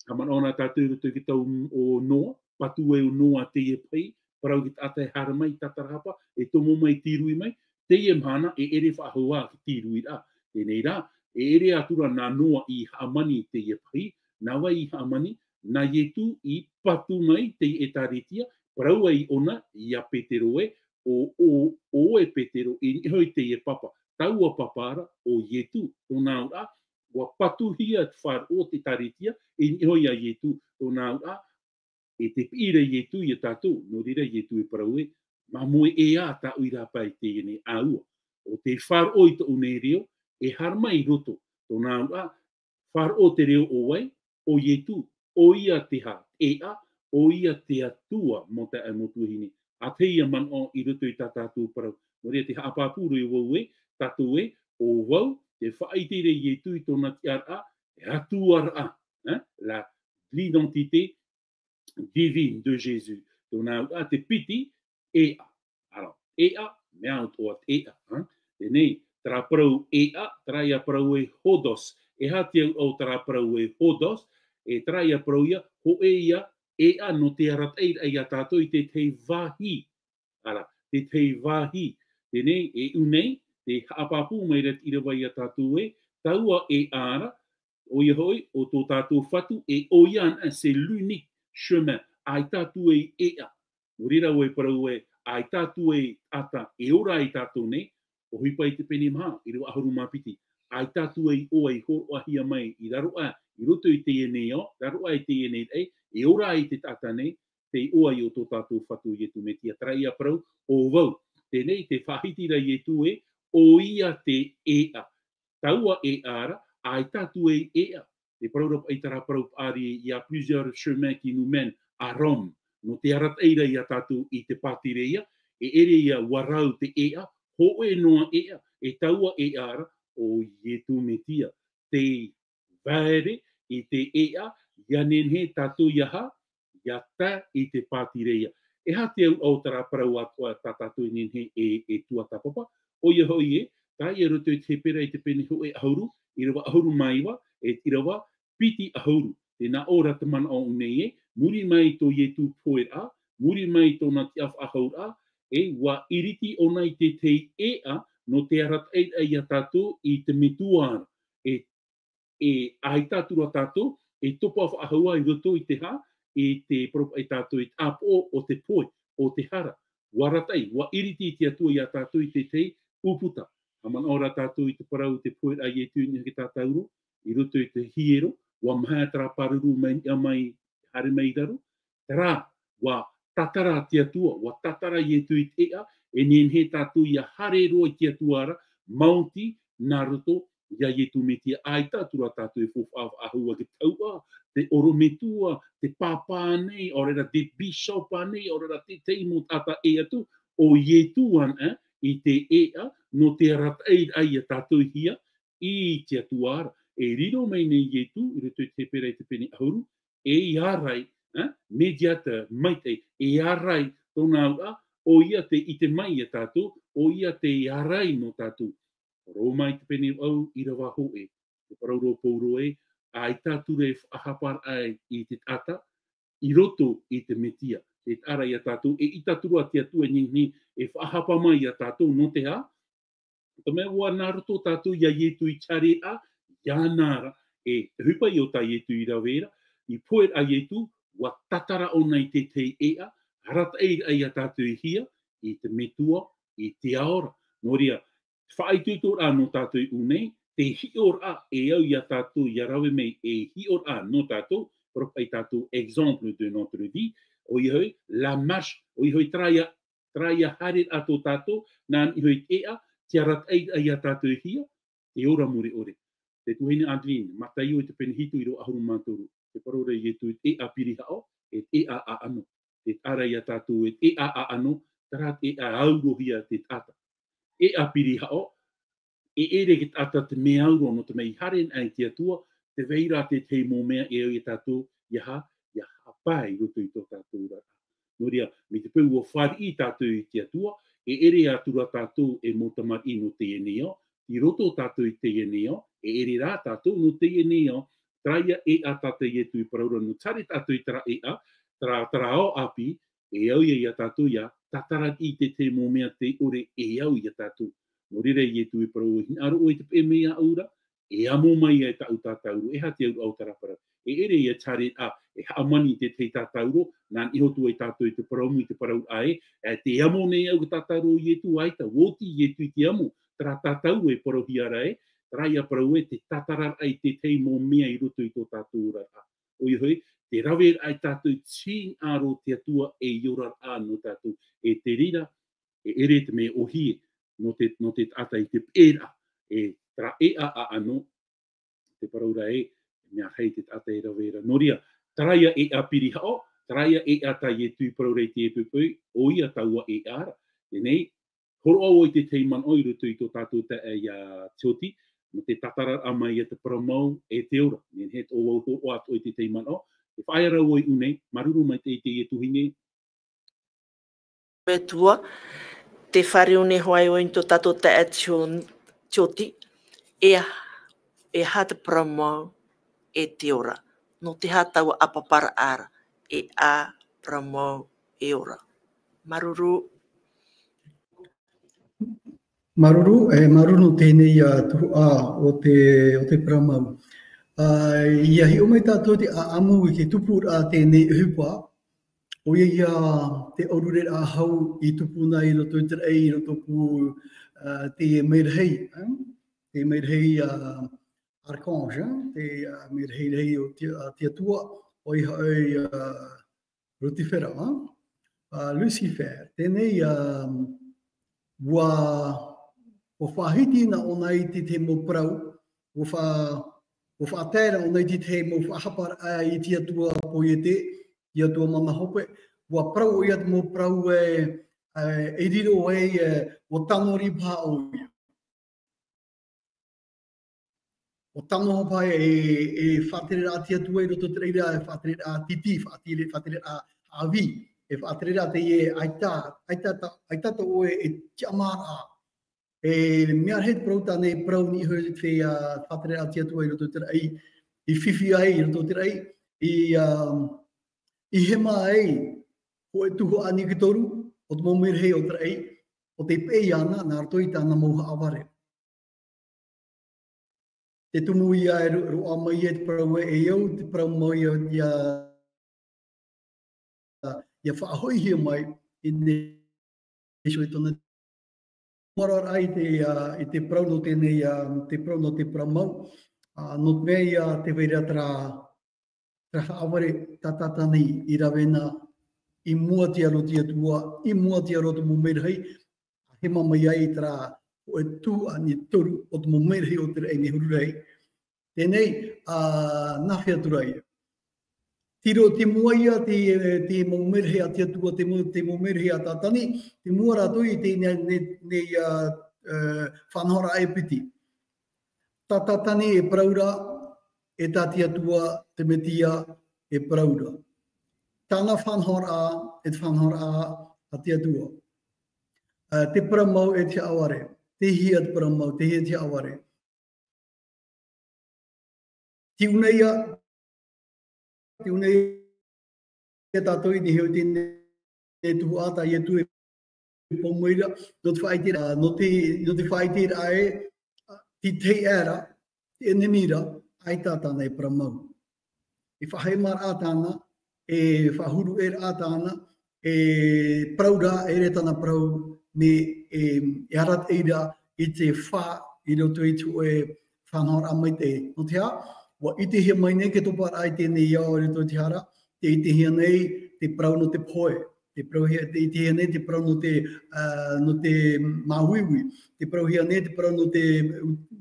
Haʻamanaʻo na tātou i roto i te tau o Noa, patu ai ʻo Noa teie pahi, parau i te taʻata e haere mai, tātarahapa, e tomo mai, tīrui mai, teie mahana e ʻere faʻahou ā te tīruiraʻa. Teie nei rā, e ʻere atu ra nā Noa i hāmani i teie pahi, nā vai i hāmani, nā Ietu i patu mai te ʻētāretia, parau ai ʻōna iā Petero ē, ʻo, ʻo, ʻo ʻoe Petero i niʻa iho i teie papa, taua papa ra ʻo Ietu, tōna auraʻa, ʻua patuhia te faʻaroʻo o te ʻētāretia, i niʻa iho iā Ietu, tōna auraʻa, e tē piʻi ra Ietu ia tātou, nō reira Ietu e parau ē, māmoe ʻē ā tāʻu i rāpae i teie nei ʻāua. ʻO tē faʻaroʻo i tōʻu nei reo, e haere mai i roto, tōna auraʻa, faʻaroʻo te reo o vai, ʻo Ietu, ʻoia te hā, ʻeʻa, ʻoia te Atua, Mōtaʻa Motuʻa Inihere. ʻA tahi ia manaʻo i roto i tā tātou parau. Nō reira tē haʻapāpū ra vau ē, tātou ē, ʻo vau, tē faʻaʻite ra Ietu i tōna tiʻaraʻa, e Atuaraʻa, hein, la, l'identité divine de Jésus. Tōna auraʻa te piti, ʻeʻa. Alors, ʻeʻa, mea atoʻa te ʻeʻa, hein? Teie nei, terā parau ʻeʻa, terā ia parau ē hodos. E aha te auraʻa o terā parau ē hodos, e terā ia parau ia, hōʻē ia ʻeʻa nō te arataʻi ia tātou i te tahi vāhi. Ara, te tahi vāhi. Teie nei, e ʻū nei, tē haʻapāpū mai ra te ʻīrava ia tātou ē, taua ʻeʻa ra, ʻoia hoʻi, ʻo tō tātou Fatu, e ʻoia anaʻe, c'est l'unique chemin, ʻaita atu e ʻeʻa. Nō reira vau e parau ē, ʻaita atu e taʻata, e ora ai tātou nei, ʻohipa i te pene maha, ʻīrava ʻahuru mā piti. ʻAita atu e ʻoe i hōroʻahia mai, i raro aʻe, i roto i teie nei ao, raro aʻe i teie nei raʻi, e ora ai te taʻata nei, tei ʻō ai ʻo tō tātou Fatu Ietu Metia, terā ia parau, ʻo vau. Teie nei, tē faʻahiti ra Ietu ē, ʻoia te ʻeʻa. Taua ʻeʻa ra, ʻaita atu e ʻeʻa. Te parau ra paʻi terā parau paʻari, il y a plusieurs chemins qui nous mènent à Rome. Nō te arataʻi ra ia tātou i te pātireia, e ʻere ia ʻua rau te ʻeʻa, hōʻē noa ʻeʻa, e taua ʻeʻa ra, ʻo Ietu Metia. Tē vai ra i te ʻeʻa, ʻia nehenehe tātou ʻia hā, ʻia tae i te pātireia. E aha te auraʻa o terā parau atoʻa tā tātou e nehenehe e, e tuatāpapa? ʻOia hoʻi ē, terā ia roto i te Hepera i te pene hōʻē ʻahuru, ʻīrava ʻahuru mā iva, e ʻīrava piti ʻahuru. Tē nā ʻō ra te manaʻo nei ē, muri mai tō Ietu poheraʻa, muri mai tōna tiʻa faʻahouraʻa, e ua iriti ʻōna i te tei ʻēʻa, nō te arataʻi ia tātou i te metua ra. E, e ʻaita atu rā tātou, e topa faʻahou i roto i te hā, i te parau paʻi tātou i te ʻāpoʻo o te poe, o te hara. Ua arataʻi, ua iriti te Atua ia tātou i te tei ʻūputa. Haʻamanaʻo rā tātou i te parau i te pohe a Ietu i niʻa i te tātauro, i roto i te hiero, ua maha terā pāruru mai, mai, haere mai i raro, terā, ua tatara te Atua, ua tatara Ietu i te ʻēʻa, e nehenehe tātou ia haere roa i te Atua ra, maoti, nā roto, ia Ietu Metia, ʻaita atu rā tātou e faufaʻa faʻahou i te tauʻa, te ʻorometua, te pāpā nei, ʻaore rā te bishop nei, ʻaore rā te tei mau taʻata ʻē atu, ʻo Ietu anaʻe, i te ʻēʻa, nō te arataʻi ia tātou i hea, i te Atua ra. E riro mai nei Ietu, i roto i te Hepera i te pene ʻahuru, e ārai, eh, mediator, maitaʻi, e ārai tōna auraʻa, ʻoia tē ʻite mai ia tātou, ʻoia tē ārai nō tātou. Roma i te pene vaʻu, ʻīrava hōʻē, te parau ra Paulo ē, ʻaita atu ra e faʻahaparaʻa i te taʻata, i roto i te Metia. Tē taʻa ra ia tātou, e ʻaita atu ra te Atua i nehenehe, e faʻahapa mai ia tātou, nō te hā, te mea ua nā roto tātou ia Ietu i te haereraʻa, iāna ra, e, e ʻohipa i ʻō tā Ietu i rave ra, i pohe ra Ietu, ua tatara ʻōna i te tei ʻēʻa, arataʻi ia tātou i hea, i te Metua, i te ao ra. Nō reira, faʻaitoitoraʻa nō tātou i ʻō nei, te hiʻoraʻa e au ia tātou ia rave mai, e hiʻoraʻa nō tātou, parau paʻi tātou exemple de notre vie, ʻoia hoʻi, la marche, ʻoia hoʻi terā ia, terā ia haereraʻa tō tātou, nā niʻa iho i te ʻēʻa, te arataʻi ia tātou i hea, te ora mure ʻore. Te tuahine Adeline, Mataio i te pene hitu ʻīrava ʻahuru mā toru, te parau ra Ietu, e ʻēʻa pirihaʻo, e ʻēʻa ʻaʻano. Tē taʻa ra ia tātou e ʻēʻa ʻaʻano, terā te ʻēʻa aurohia te taʻata. ʻEʻa pirihaʻo, e ʻere te taʻata te mea auro nō te mea i haere ana i te Atua, tē vai ra te tahi mau mea e au ia tātou, ia hā, ia haʻapae i roto i tō tātou oraraʻa. Nō reira, mai te peu ua fāriʻi tātou i te Atua, e ʻere atu ra tātou e mau tamariʻi nō teie nei ao, i roto tātou i teie nei ao, e ʻere rā tātou nō teie nei ao, terā ia ʻēʻa tā te Ietu i parau ra nō te haere tātou i terā ʻēʻa, terā, terā ao ʻāpī, e au ia ia tātou ia tatara i te tahi mau mea tē ʻore e au ia tātou. Nō reira Ietu i parau, e hinaʻaro ʻoe i te peʻe mai iāʻu ra, e amo mai ai tāʻu tātauro, e aha te auraʻa o terā parau. E ʻere ia te haereraʻa, e hāmani i te tahi tātauro, nā niʻa iho atu ai tātou i te parau mau i te parauraʻa ē, e tē amo nei au i te tātauro o Ietu, ʻaita, ʻua oti Ietu i te amo, terā tātauro e parauhia ra ē, terā ia parau ē, te tatararaʻa i te tahi mau mea i roto i tō tātou oraraʻa. ʻOia hoʻi, te raveraʻa ia tātou i te hinaʻaro o te Atua ei oraraʻa nō tātou. E te reira, e ʻere te mea ʻōhie nō te, nō te taʻata i te peʻeraʻa, e terā ʻēʻa ʻaʻano, te parau ra ē, mea rahi te taʻata e rave ra. Nō reira, terā ia ʻēʻa pirihaʻo, terā ia ʻēʻa tā Ietu i parau ra i teie poʻipoʻi, ʻoia taua ʻēʻa ra. Teie nei, hōroʻa ʻoe i te tahi manaʻo i roto i tō tātou taeaʻe ia Tioti, nō te tatararaʻa mai ia te parau mau e te ora. Nehenehe ʻo vau hōroʻa atu ʻoe i te tahi manaʻo, e faʻaea ra ʻoe i ʻō nei, māuruuru maitaʻi i teie tuahine. Metua, tē fāriu nei hoʻi ʻoe i tō tātou taeaʻe Tio-, Tioti, e aha, e aha te parau mau e te ora. Nō te aha taua ʻāpaparaʻa ra, e aha parau mau e ora. Māuruuru. Māuruuru, e, māuruuru nō teie nei, ā, tuhaʻa o te, o te parau mau. Ā, ʻia hiʻo mai tātou te ʻāʻamu i te tupuraʻa teie nei ʻohipa, ʻoia ia te ʻaurureʻa hau i tupu na i roto i te raʻi, i roto pū, ā, te merahi, ā, te merahi, ā, archange, te, ā, merahi rahi o te, ā, te Atua, ʻoia hoʻi, ā, Lutifera, ā, ā, Lucifer. Teie nei, ā, ua, ua faʻahiti na ʻōna i te, te mau parau, ua fa-, ua faʻatae na ʻōna i te, te mau faʻahaparaʻa i te atua poiete, te atua mana hope, ua parau ʻoia te mau parau e, e, e riro ai, e, ua tano riʻi paha ʻoia. ʻUa tano paha e, e faʻatereraʻa te Atua i roto i te raʻi ra, e faʻatereraʻa tītī, faʻatere-, faʻatereraʻa ʻāvī, e faʻatereraʻa teie ʻaita, ʻaita tā, ʻaita tā ʻoe e tiʻamāraʻa. E mea rahi te parau tāna e parau niʻa iho i te, ā, faʻatereraʻa te Atua i roto i te raʻi, i fifi ai i roto i te raʻi, i, ā, i hema ai, hōʻē tuhaʻa nīkatoru, o te mau merahi o te raʻi, o tei peʻe iāna, nā roto i tāna mau haʻavare. Te tumu ia e ro-, roaʻa mai ia te parau e au, te parau mau ia, ia, ia faʻahoʻihia mai i nei, i tōna. Maraʻa i te, ā, i te parau nō teie nei, ā, te parau nō te parau mau, ā, nō te mea ia tē vai ra terā, terā haʻavare tā Tātani i rave na i mua i te aro o te Atua, i mua i te aro o te mau merahi, ʻa hema mai ai terā hōʻē tuhaʻa e toru o te mau merahi o te raʻi nei huru rahi. Teie nei, ā, nā hea atu ra ia. Tei roto, tei mua ia te, te mau merahi a te Atua, te mau, te mau merahi a Tātani, tei mua rātou i teie nei, nei, nei, ā, ā, faʻanahoraʻa e piti. Tā Tātani e parau ra, e tā te Atua, te Metia, e parau ra. Tāna faʻanahoraʻa, e te faʻanahoraʻa a te Atua. Ā, te parau mau e te haʻavare. Tei hea te parau mau, tei hea te haʻavare. Tei ʻō nei ia, tei ʻō nei ia tātou i niʻa i teie nei tuhaʻa tā Ietu e pō mai ra, nō te faʻaʻite ra, nō te, nō te faʻaʻite ra e, te tahi aʻera, te ʻenemi ra, ʻaita tāna e parau mau. E faʻahemaraʻa tāna, e faʻahuruʻeraʻa tāna, e parau ra, e ʻere tāna parau, mea, e, e arataʻi ra i te fā i roto i te hōʻē faʻanahoraʻa maitaʻi. Nō te aha, ʻua ʻitehia mai nei, te toparaʻa i teie nei ao i roto i te hara, tē ʻitehia nei te parau nō te pohe, tē parauhia, tē ʻitehia nei te parau nō te, ā, nō te māuiui, tē parauhia nei te parau nō te,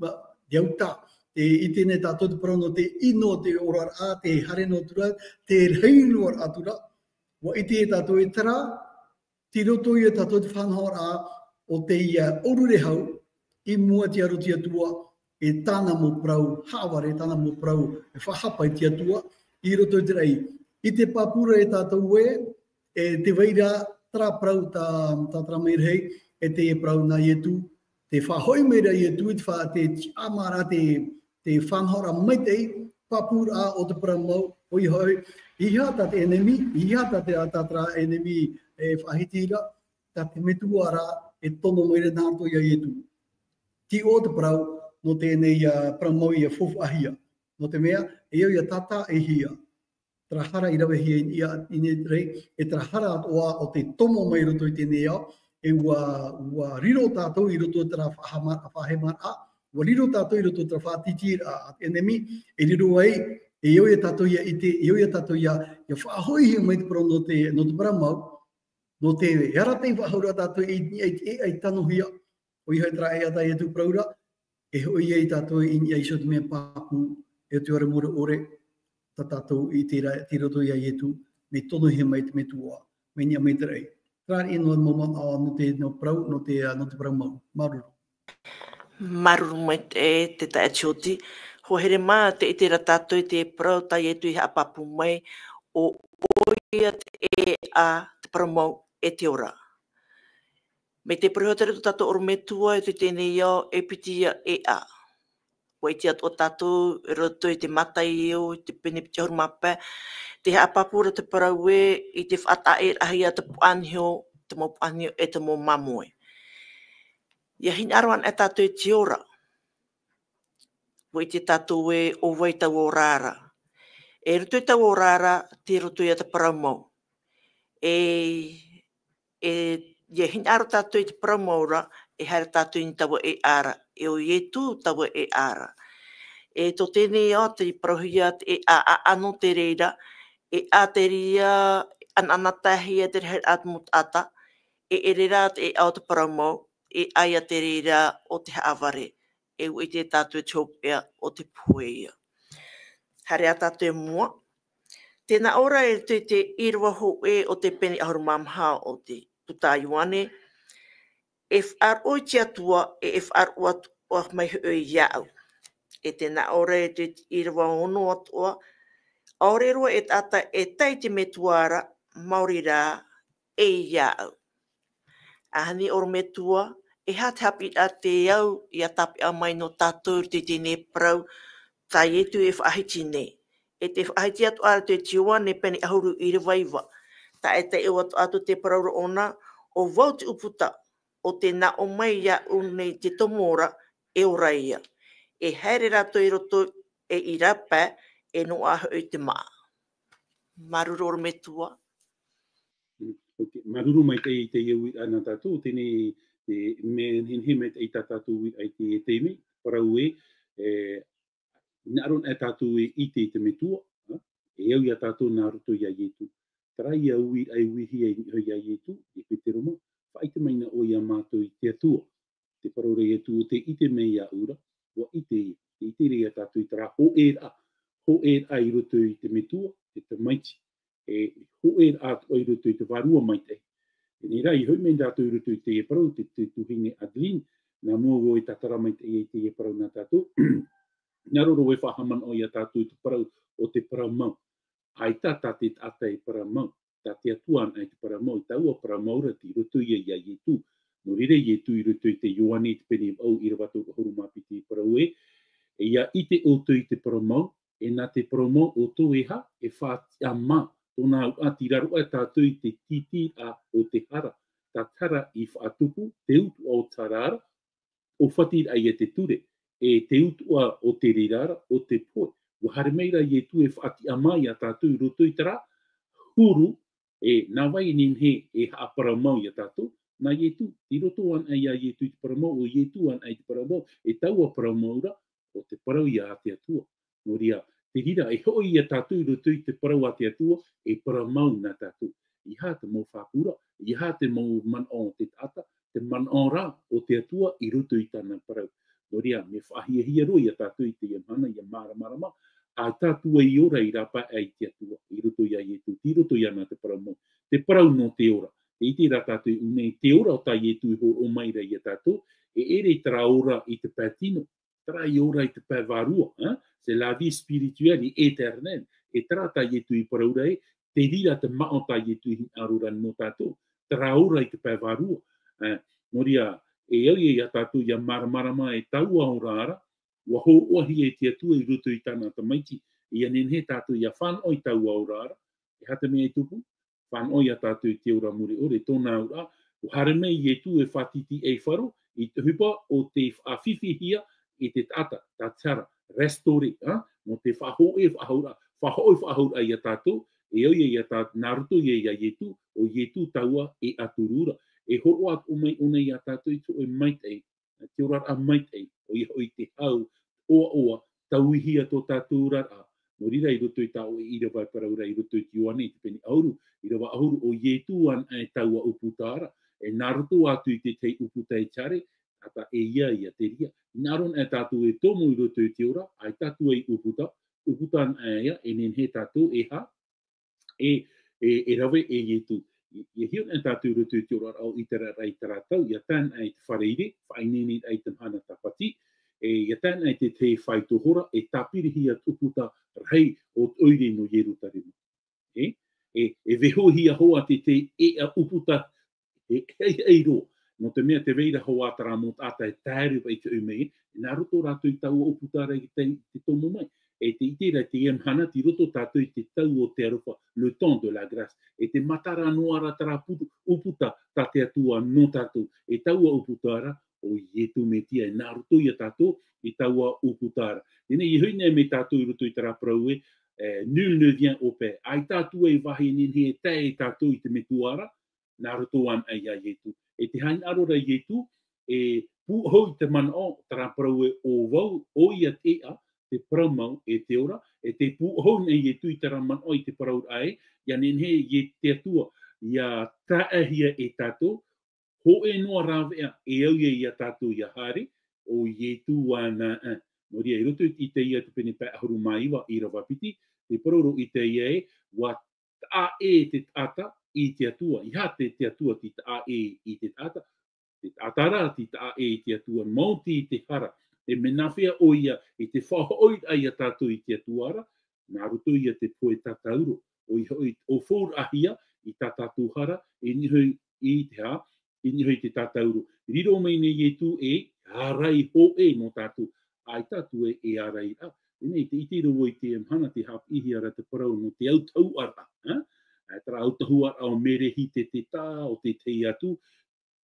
ma-, te uta, tē ʻite nei tātou te parau nō te ʻino, te oraraʻa, te haere noa atu ra, te rahi noa atu ra. ʻUa ʻite tātou e terā, tei roto ia tātou te faʻanahoraʻa o teie ʻōrure hau, i mua i te aro o te Atua, e tāna mau parau haʻavare, tāna mau parau e faʻahapa i te Atua, i roto i te raʻi. I te pāpū ra e tātou ē, e tē vai ra terā parau tā, tā terā merahi, e teie parau nā Ietu, tē faʻahoʻi mai ra Ietu, te fa-, te tiʻamāraʻa, te, te faʻanahoraʻa maitaʻi, pāpūraʻa o te parau mau, ʻoia hoʻi, ʻeiaha tā te ʻenemi, ʻeiaha tā te, tā terā ʻenemi e faʻahiti ra, tā te Metua ra e tono mai ra nā roto ia Ietu. Tei ʻō te parau, nō teie nei, ā, parau mau ʻia faufaʻahia. Nō te mea, e au ʻia tātaʻihia terā hara i ravehia i niʻa, i niʻa i te raʻi, e terā hara atoʻa o te tomo mai i roto i teie nei ao, e ʻua, ʻua riro tātou i roto i terā faʻahema-, faʻahemaraʻa, ʻua riro tātou i roto i terā faʻatītīraʻa a te ʻenemi, e riro ai, e au ia tātou ʻia ʻite, e au ia tātou ʻia, ʻia faʻahoʻihia mai te parau nō te, nō te parau mau, nō te arataʻi faʻahou ra tātou i niʻa i te ʻēʻa i tanohia, ʻoia hoʻi terā ʻēʻa tā Ietu e parau ra, e hoʻi ai tātou i niʻa iho i te mea pāpū, e te ʻore mure ʻore, tā tātou i te ra-, tei roto ia Ietu, mea tonohia mai te Metua, mea niʻa mai te raʻi. Terā ia noa mau manaʻo nō te, nō parau, nō te, nō te parau mau. Māuruuru. Māuruuru maitaʻi, e te taeaʻe Tioti. Hoa here mā, tē ʻite ra tātou i te parau tā Ietu i haʻapāpū mai, ʻo, ʻoia te ʻēʻa, te parau mau, e te ora. Mai te parau iho atu ra tō tātou ʻorometua, i teie nei ao, e piti ia ʻēʻa. ʻUa ʻite atoʻa tātou, i roto i te Mataio, i te pene piti ʻahuru mā pae, tē haʻapāpū ra te parau ē, i te faʻataʻeraʻahia te puaʻaniho, te mau puaʻaniho e te mau māmoe. ʻIa hinaʻaro anaʻe tātou i te ora. ʻUa ʻite tātou ē, ʻo vai taua ora ra. E roto i taua ora ra, tei roto ia te parau mau. E, e, ʻia hinaʻaro tātou i te parau mau ra, e haere tātou i niʻa i taua ʻēʻa ra, e ʻo Ietu taua ʻēʻa ra. E tō teie nei ao, tē parauhia te ʻēʻa ʻaʻano te reira, ʻēʻa te reira, ʻanaʻanataehia te rahiraʻa a te mau taʻata, e ʻere rā te ʻēʻa o te parau mau, ʻēʻa ia te reira o te haʻavare, e ʻua ʻite tātou i te hopeʻa o te pohe ia. Haere ā tātou i mua. Tē nā ʻō ra i roto i te ʻīrava hōʻē o te pene ʻahuru mā maha o te puta a Ioane, e faʻaroʻo i te Atua, e, e faʻaroʻo atu, ʻoia mai hoʻi iāʻu. E tē nā ʻō ra i roto i te ʻīrava ono atoʻa, ʻaore roa e taʻata e tae i te Metua ra, maori rā, e iāʻu. ʻAhani ʻorometua, e aha te haʻapiʻiraʻa te au ʻia tāpeʻa mai nō tātou i teie nei parau, tā Ietu e faʻahiti nei. E tē faʻahiti atoʻa ra i te Ioane pene ʻahuru ʻīrava iva. Taʻa e taiʻo atoʻa atu te parau ra ʻōna, ʻo vau te ʻūputa, ʻo tē nā ʻō mai iāʻu nei te tomo ora, e ora ia. E haere rātou i roto, e i rāpae, e noaʻa hoʻi te māʻa. Māuruuru ʻorometua. Ok, māuruuru maitaʻi i teie uiraʻa nā tātou, teie nei, e, mea nehenehe maitaʻi tā tātou uiraʻa i teie taime, parau ē, e, hinaʻaro anaʻe tātou e ʻite i te metua, ā, e au iā tātou nā roto iā Ietu. Terā ia uiraʻa i uihia i niʻa iā Ietu, e Petero mau, faʻaʻite mai na ʻoe iā mātou i te Atua. Te parau ra Ietu, ʻo tē ʻite mai iāʻu ra, ʻua ʻite ia, tē ʻite ra iā tātou i terā hōʻēraʻa, hōʻēraʻa i roto i te metua, te tamaiti. E hōʻēraʻa atoʻa i roto i te vārua maitaʻi. Teie nei rā, i hoʻi mai tātou i roto i teie parau, te, te tuahine Adeline, nā mua vau e tātara maitaʻi i teie parau nā tātou. Hinaʻaro roa e faʻahaʻamanaʻo iā tātou i te parau ʻo te parau mau. ʻAita tā te taʻata e parau mau, tā te Atua anaʻe te parau mau, e taua parau mau ra tei roto ia iā Ietu. Nō reira Ietu i roto i te Ioane i te pene vaʻu ʻīrava toru ʻahuru mā piti i parau ē, e ʻia ʻite ʻoutou i te parau mau, e nā te parau mau ʻoutou e ha, e faʻatiʻamā. Tōna auraʻa, tei raro aʻe tātou i te tītīraʻa o te hara. Tā te hara i faʻatupu, te utuʻa o te hara ra, ʻōfatiraʻa ia te ture, e te utuʻa o te reira ra, ʻo te pohe. ʻUa haere mai rā Ietu e faʻatiʻamā iā tātou i roto i terā huru, e nā vai e nehenehe e haʻaparau mau iā tātou, nā Ietu, tei roto anaʻe iā Ietu i te parau mau, ʻo Ietu anaʻe i te parau mau, e taua parau mau ra, ʻo te parau ia a te Atua. Nō reira, te reira, e hoʻi iā tātou i roto i te parau a te Atua, e parau mau nā tātou. ʻEiaha te mau faʻaʻite ra, ʻeiaha te mau manaʻo o te taʻata, te manaʻo rā o te Atua i roto i tāna parau. Nō reira, mea faʻahiahia roa iā tātou i teie mahana, ʻia māramarama, ʻaita tātou e ora i rāpae i te Atua, i roto iā Ietu, tei roto iāna te parau mau. Te parau nō te ora. Tē ʻite ra tātou i ʻō nei, te ora o tā Ietu i hōroʻa mai ra iā tātou, e ʻere terā ora i te pae tino, terā e ora i te pae vārua, hein? C'est la vie spirituelle et éternelle. E terā tā Ietu i parau ra ē, te reira te māʻa tā Ietu i hinaʻaro ra nō tātou, terā ora i te pae vārua. Ā, nō reira, e au ia iā tātou ʻia māramarama e taua ora ra, ʻua hōroʻahia e te Atua i roto i tāna tamaiti, ʻia nehenehe tātou ʻia fānaʻo i taua ora ra, e aha te mea e tupu? Fānaʻo iā tātou i te ora mure ʻore, tōna auraʻa, ʻua haere mai Ietu e faʻatītīʻaifaro i te ʻohipa o te faʻafifihia i te taʻata, tā te hara, restaurer, ā, nō te faʻahōʻē faʻahouraʻa, faʻahoʻi faʻahouraʻa iā tātou, e au ia iā tā-, nā roto ia iā Ietu, ʻo Ietu taua e ʻaturu ra. E hōroʻa atoʻa mai ʻōna iā tātou i te hōʻē maitaʻi, te oraraʻa maitaʻi, ʻoia hoʻi te hau, ʻoaʻoa, tauihia tō tātou oraraʻa. Nō reira i roto i tā ʻoe ʻīrava e parau ra i roto i te Ioane i te pene ʻahuru, ʻīrava ʻahuru, ʻo Ietu anaʻe taua ʻūputa ra, e nā roto atu i te tahi ʻūputa e tiare, ʻaita e ia ia te reira. Hinaʻaro anaʻe tātou e tomo i roto i te ora, ʻaita tātou e ʻūputa, ʻūputa anaʻe ia, e nehenehe tātou e ha, e, e, e rave e Ietu. I, i hio nei tātou i roto i te oraraʻa o ʻĪteraʻera i terā tau, ʻia tae anaʻe i te fārereiraʻa, faʻaineineraʻa i te mahana tāpati, e, ʻia tae anaʻe i te tahi faito hora, e tāpirihia te ʻūputa rahi o te ʻoire nō Ierutarema. E, e, e vaihohia hoʻi te, te, e, ʻa ʻūputa, e, e, e roa. Nō te mea tē vai ra hoʻi terā mau taʻata e taere paʻi i te ʻoire mai, e nā roto rātou i taua ʻūputa ra i te, te tomo mai. E tē ʻite ra i teie mahana tei roto tātou i te tau o te aroha, le temps de la grâce. E tē matara noa ra terā pu-, ʻūputa tā te Atua nō tātou. E taua ʻūputa ra, ʻo Ietu Metia, e nā roto ia tātou i taua ʻūputa ra. Teie nei, i hoʻi nei mai tātou i roto i terā parau ē, eh, nul ne vient au Père. ʻAita atu e vāhi e nehenehe e tae ia tātou i te Metua ra, nā roto anaʻe ia Ietu. E tē hinaʻaro ra Ietu, e pūʻohu i te manaʻo, terā parau ē ʻo vau, ʻoia te ʻēʻa, te parau mau, e te ora, e tē pūʻohu nei Ietu i terā manaʻo i te parau ra ē, ʻia nehenehe e te Atua, ʻia taeʻahia e tātou, hōʻē noa rāveʻa, e au ia iā tātou ʻia haere, ʻo Ietu anaʻe. Nō reira, i roto i Isaia te pene pae ʻahuru mā iva, ʻīrava piti, tē parau ra Isaia ē, ʻua taʻa ʻē te taʻata i te Atua. ʻEiaha te, te Atua tei taʻa ʻē i te taʻata. Te taʻata ra tei taʻa ʻē i te Atua, maoti i te hara. E mea nāfea ʻoia i te faʻahoʻiraʻa ia tātou i te Atua ra, nā roto ia te pohe tātauro. ʻOia hoʻi, ʻo faʻahouraʻahia i tā tātou hara, i niʻa hoʻi i te hā, i niʻa hoʻi i te tātauro. Riro mai nei Ietu e ārai hōʻē nō tātou. ʻAita atu e, e ārai ra. Teie nei, tē ʻite ra vau i teie mahana tē haʻapiʻihia ra te parau nō te autahuʻaraʻa, ā? ā, terā autahuʻaraʻa o Merehitesetā, o te tahi atu,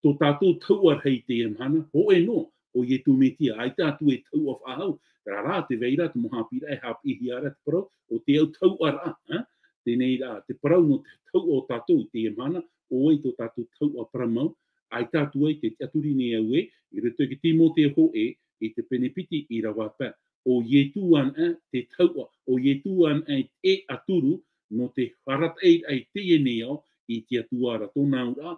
tō tātou tauʻa rahi i teie mahana, hōʻē noa, ʻo Iesu Mesia, ʻaita atu e tauʻa faʻahou, terā rā, tē vai ra te mau haʻapiʻiraʻa e haʻapiʻihia ra te parau, ʻo te autahuʻaraʻa, ā, teie rā, te parau nō te tauʻa o tātou i teie mahana, ʻo vai tō tātou tauʻa parau mau, ʻaita atu ai te tiʻaturi nei au ē, i roto i te Timoteo hōʻē, i te pene piti ʻīrava pae, ʻo Iesu anaʻe te tauʻa, ʻo Iesu anaʻe e ʻaturu, nō te arataʻiraʻa i teie nei ao, i te Atua ra tōna auraʻa,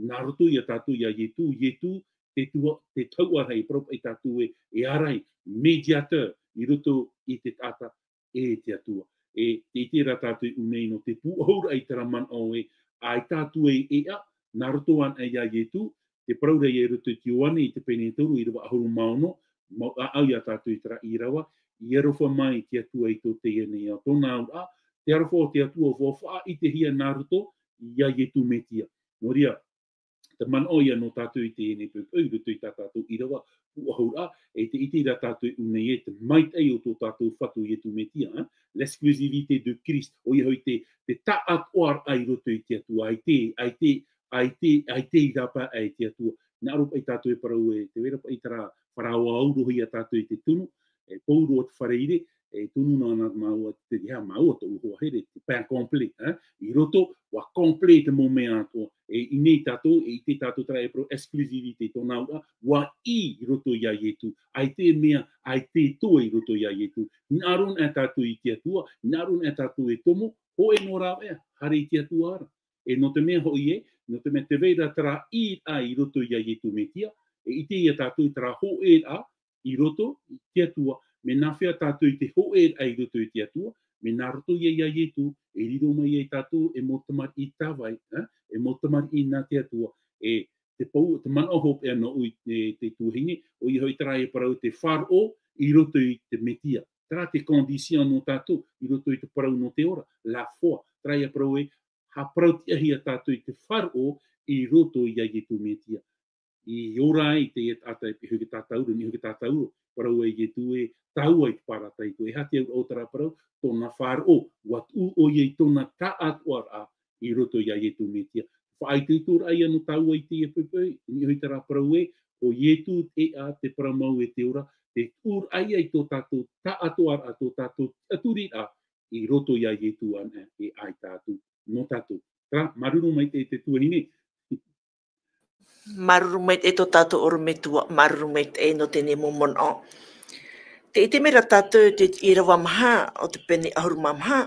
nā roto ia tātou ia Iesu, Iesu, te tua, te tauʻa rahi, parau paʻi tātou ē, e ārai, médiateur, i roto i te taʻata, e te Atua. E, tē ʻite ra tātou i ʻō nei nō te pūʻohuraʻa i terā manaʻo ē, ʻaita atu e ʻēʻa, nā roto anaʻe ia Iesu, te parau ra ia i roto i te Ioane i te pene toru ʻīrava ʻahuru mā ono, mau ʻāʻau ia tātou i terā ʻīrava, i aroha mai te Atua i tō teie nei ao tōna auraʻa, te aroha o te Atua ʻua faʻaʻitehia nā roto ia Iesu Mesia. Nō reira, te manaʻo ia nō tātou i teie nei poʻipoʻi, i roto i tā tātou ʻīrava, pūʻohuraʻa, e tē ʻite ra tātou i ʻō nei ē, te maitaʻi o tō tātou Fatu Iesu Mesia, ā, l'exclusivité de Christ, ʻoia hoʻi te, te taʻatoʻaraʻa i roto i te Atua, ʻaita, ʻaita, ʻaita, ʻaita i rāpae i te Atua. Nā ʻō ra paʻi tātou e parau ē, tē vai ra paʻi terā faʻaroʻo auro ia tātou i te tunu, e pou roa te fare ʻire, e tunu noa na māua, te, ia māua tōʻu hoa here, te pain complet, ā, i roto, ʻua complet te mau mea atoʻa, e i ʻō nei tātou, e ʻite tātou terā e parau exclusivité tōna auraʻa, ʻua ʻī i roto ia Iesu, ʻaita e mea, ʻaita e toe i roto ia Iesu, hinaʻaro anaʻe tātou i te Atua, hinaʻaro anaʻe tātou e tomo, hōʻē noa rāveʻa, haere i te Atua ra. E nō te mea hoʻi ē, nō te mea tē vai ra terā ʻī ā i roto ia Iesu Mesia, e ʻite ia tātou i terā hōʻēraʻa, i roto i te Atua, mea nāfea tātou i te hōʻēraʻa i roto i te Atua, mea nā roto ia ia Iesu, e riro mai ai tātou e mau tamariʻi tāvai, ā, e mau tamariʻi nā te Atua, e te pou, te manaʻo hopeʻa nōʻu i te, te tuahine, ʻoia hoʻi terā e parau te faʻaroʻo i roto i te Mesia. Terā te condition nō tātou i roto i te parau nō te ora, la foi, terā e parau ē, haʻaparau-tiʻa-hia tātou i te faʻaroʻo i roto ia Iesu Mesia. I ora ai teie taʻata e piha i te tātauro, niʻa i te tātauro, parau ai Iesu ē, tāua i te paradaiso. E aha te auraʻa o terā parau, tōna faʻaroʻo, ʻua tuʻu ʻoia i tōna taʻatoʻaraʻa i roto ia Iesu Mesia. Faʻaitoitoraʻa ia nō tāua i teie poʻipoʻi, niʻa i terā parau ē, ʻo Iesu e ʻā, te parau mau e te ora, te tuʻuraʻa ia i tō tātou taʻatoʻaraʻa, tō tātou tiʻaturiraʻa, i roto ia Iesu anaʻe, e ʻaita atu nō tātou. Terā, māuruuru maitaʻi te tuahine. Māuruuru maitaʻi tō tātou ʻorometua, māuruuru maitaʻi nō teie mau manaʻo. Tē ʻite mai ra tātou i te ʻīrava maha, o te pene ʻahuru mā maha.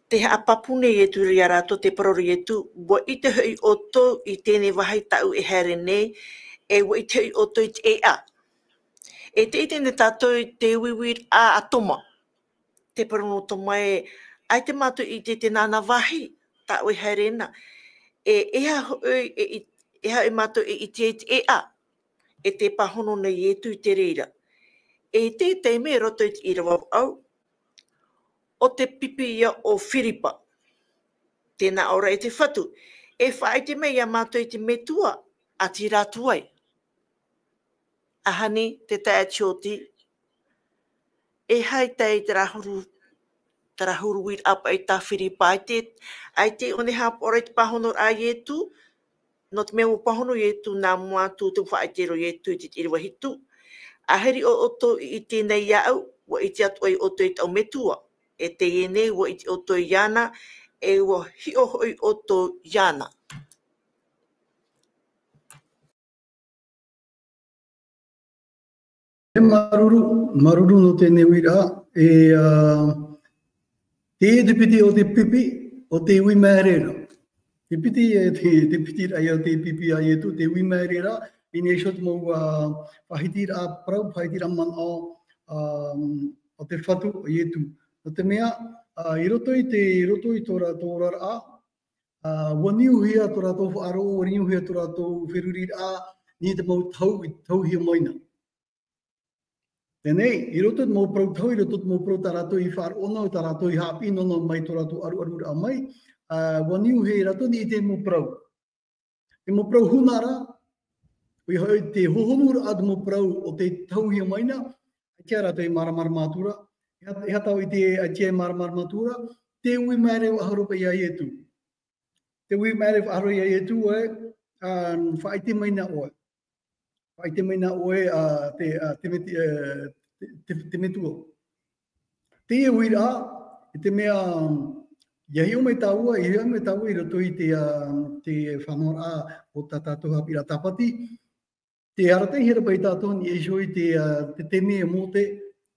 Tē haʻapāpū nei Iesu ia rātou, tē parau ra Iesu, ʻua ʻite hoʻi ʻoutou i teie vāhi tāʻu e haere nei, e ʻua ʻite hoʻi ʻoutou i te ʻēʻa. E tē ʻite nei tātou i te uiuiraʻa a Toma. Tē parau nō Toma ē, ʻaita mātou i ʻite i teie vāhi tāʻu e haere na. E, e aha hoʻi, e, e, e aha hoʻi mātou e ʻite ai i te ʻēʻa. E tē pāhono nei Iesu i te reira. E i te taime i roto i te ʻīrava vaʻu, ʻo te pipi ia o Firipa. Tē nā ʻō ra e te Fatu, e faʻaʻite mai ia mātou i te Metua, ʻati rātou ai. Ahani, te taeaʻe Tioti, e aha te, terā huru, terā huru uiraʻa paʻi tā Firipa, ʻaita, ʻaita e ʻō nei haʻapaʻo ra i te pāhonoraʻa a Iesu, nō te mea ʻua pāhono Iesu nā mua atu te faʻaʻite ra Iesu i te ʻīrava hitu. Ahani ʻo ʻoutou i ʻite nei iāʻu, ʻua ʻite atoʻa ʻoutou i tāʻu Metua. E teie nei, ʻua ʻite ʻoutou iāna, e ʻua hiʻo hoʻi ʻoutou iāna. E māuruuru, māuruuru nō teie uiraʻa, e, ā, te, te piti o te pipi, o te uimaereraʻa. Te piti, e, te, te piti ra ia o te pipi a Iesu, te uimaereraʻa, i niʻa iho i te mau, ā, faʻahitiraʻa parau, faʻahitiraʻa manaʻo, ā, o te Fatu, o Iesu. Nō te mea, ā, i roto i te, i roto i tō rā-, tō oraraʻa, ā, ʻua niuhia tō rātou faʻaroʻo, ʻua niuhia tō rātou feruriraʻa, nā te mau tau, tauhia mai na. Teie nei, i roto i te mau parau tau, i roto i te mau parau tā rātou i faʻaroʻo noa, tā rātou i haʻapiʻi noa mai tō rātou ʻaruʻaruraʻa mai, ā, ʻua niuhia rātou i te mau parau. Te mau parau huna ra, ʻoia hoʻi te hohonuraʻa te mau parau o te tauhia mai na, ʻaita rātou e māramarama atu ra, e ha-, e aha tāʻu i te, ʻaita e māramarama atu ra, te uimaereraʻa faʻahou paʻi a Iesu. Te uiuiʻa māere faʻahoro ia Ietu ē, ā, faʻaʻite mai na ʻoe. Faʻaʻite mai na ʻoe, ā, te, ā, te meti-, ā, te, te, te metua. Teie uiraʻa, i te mea, ā, ʻia hiʻo mai tāua, ʻia hiʻo mai tāua i roto i te, ā, te faʻanahoraʻa o tā tātou haʻapiʻiraʻa Tāpati, te arataʻihia ra paʻi tātou i niʻa iho i te, ā, te taime a Mōte,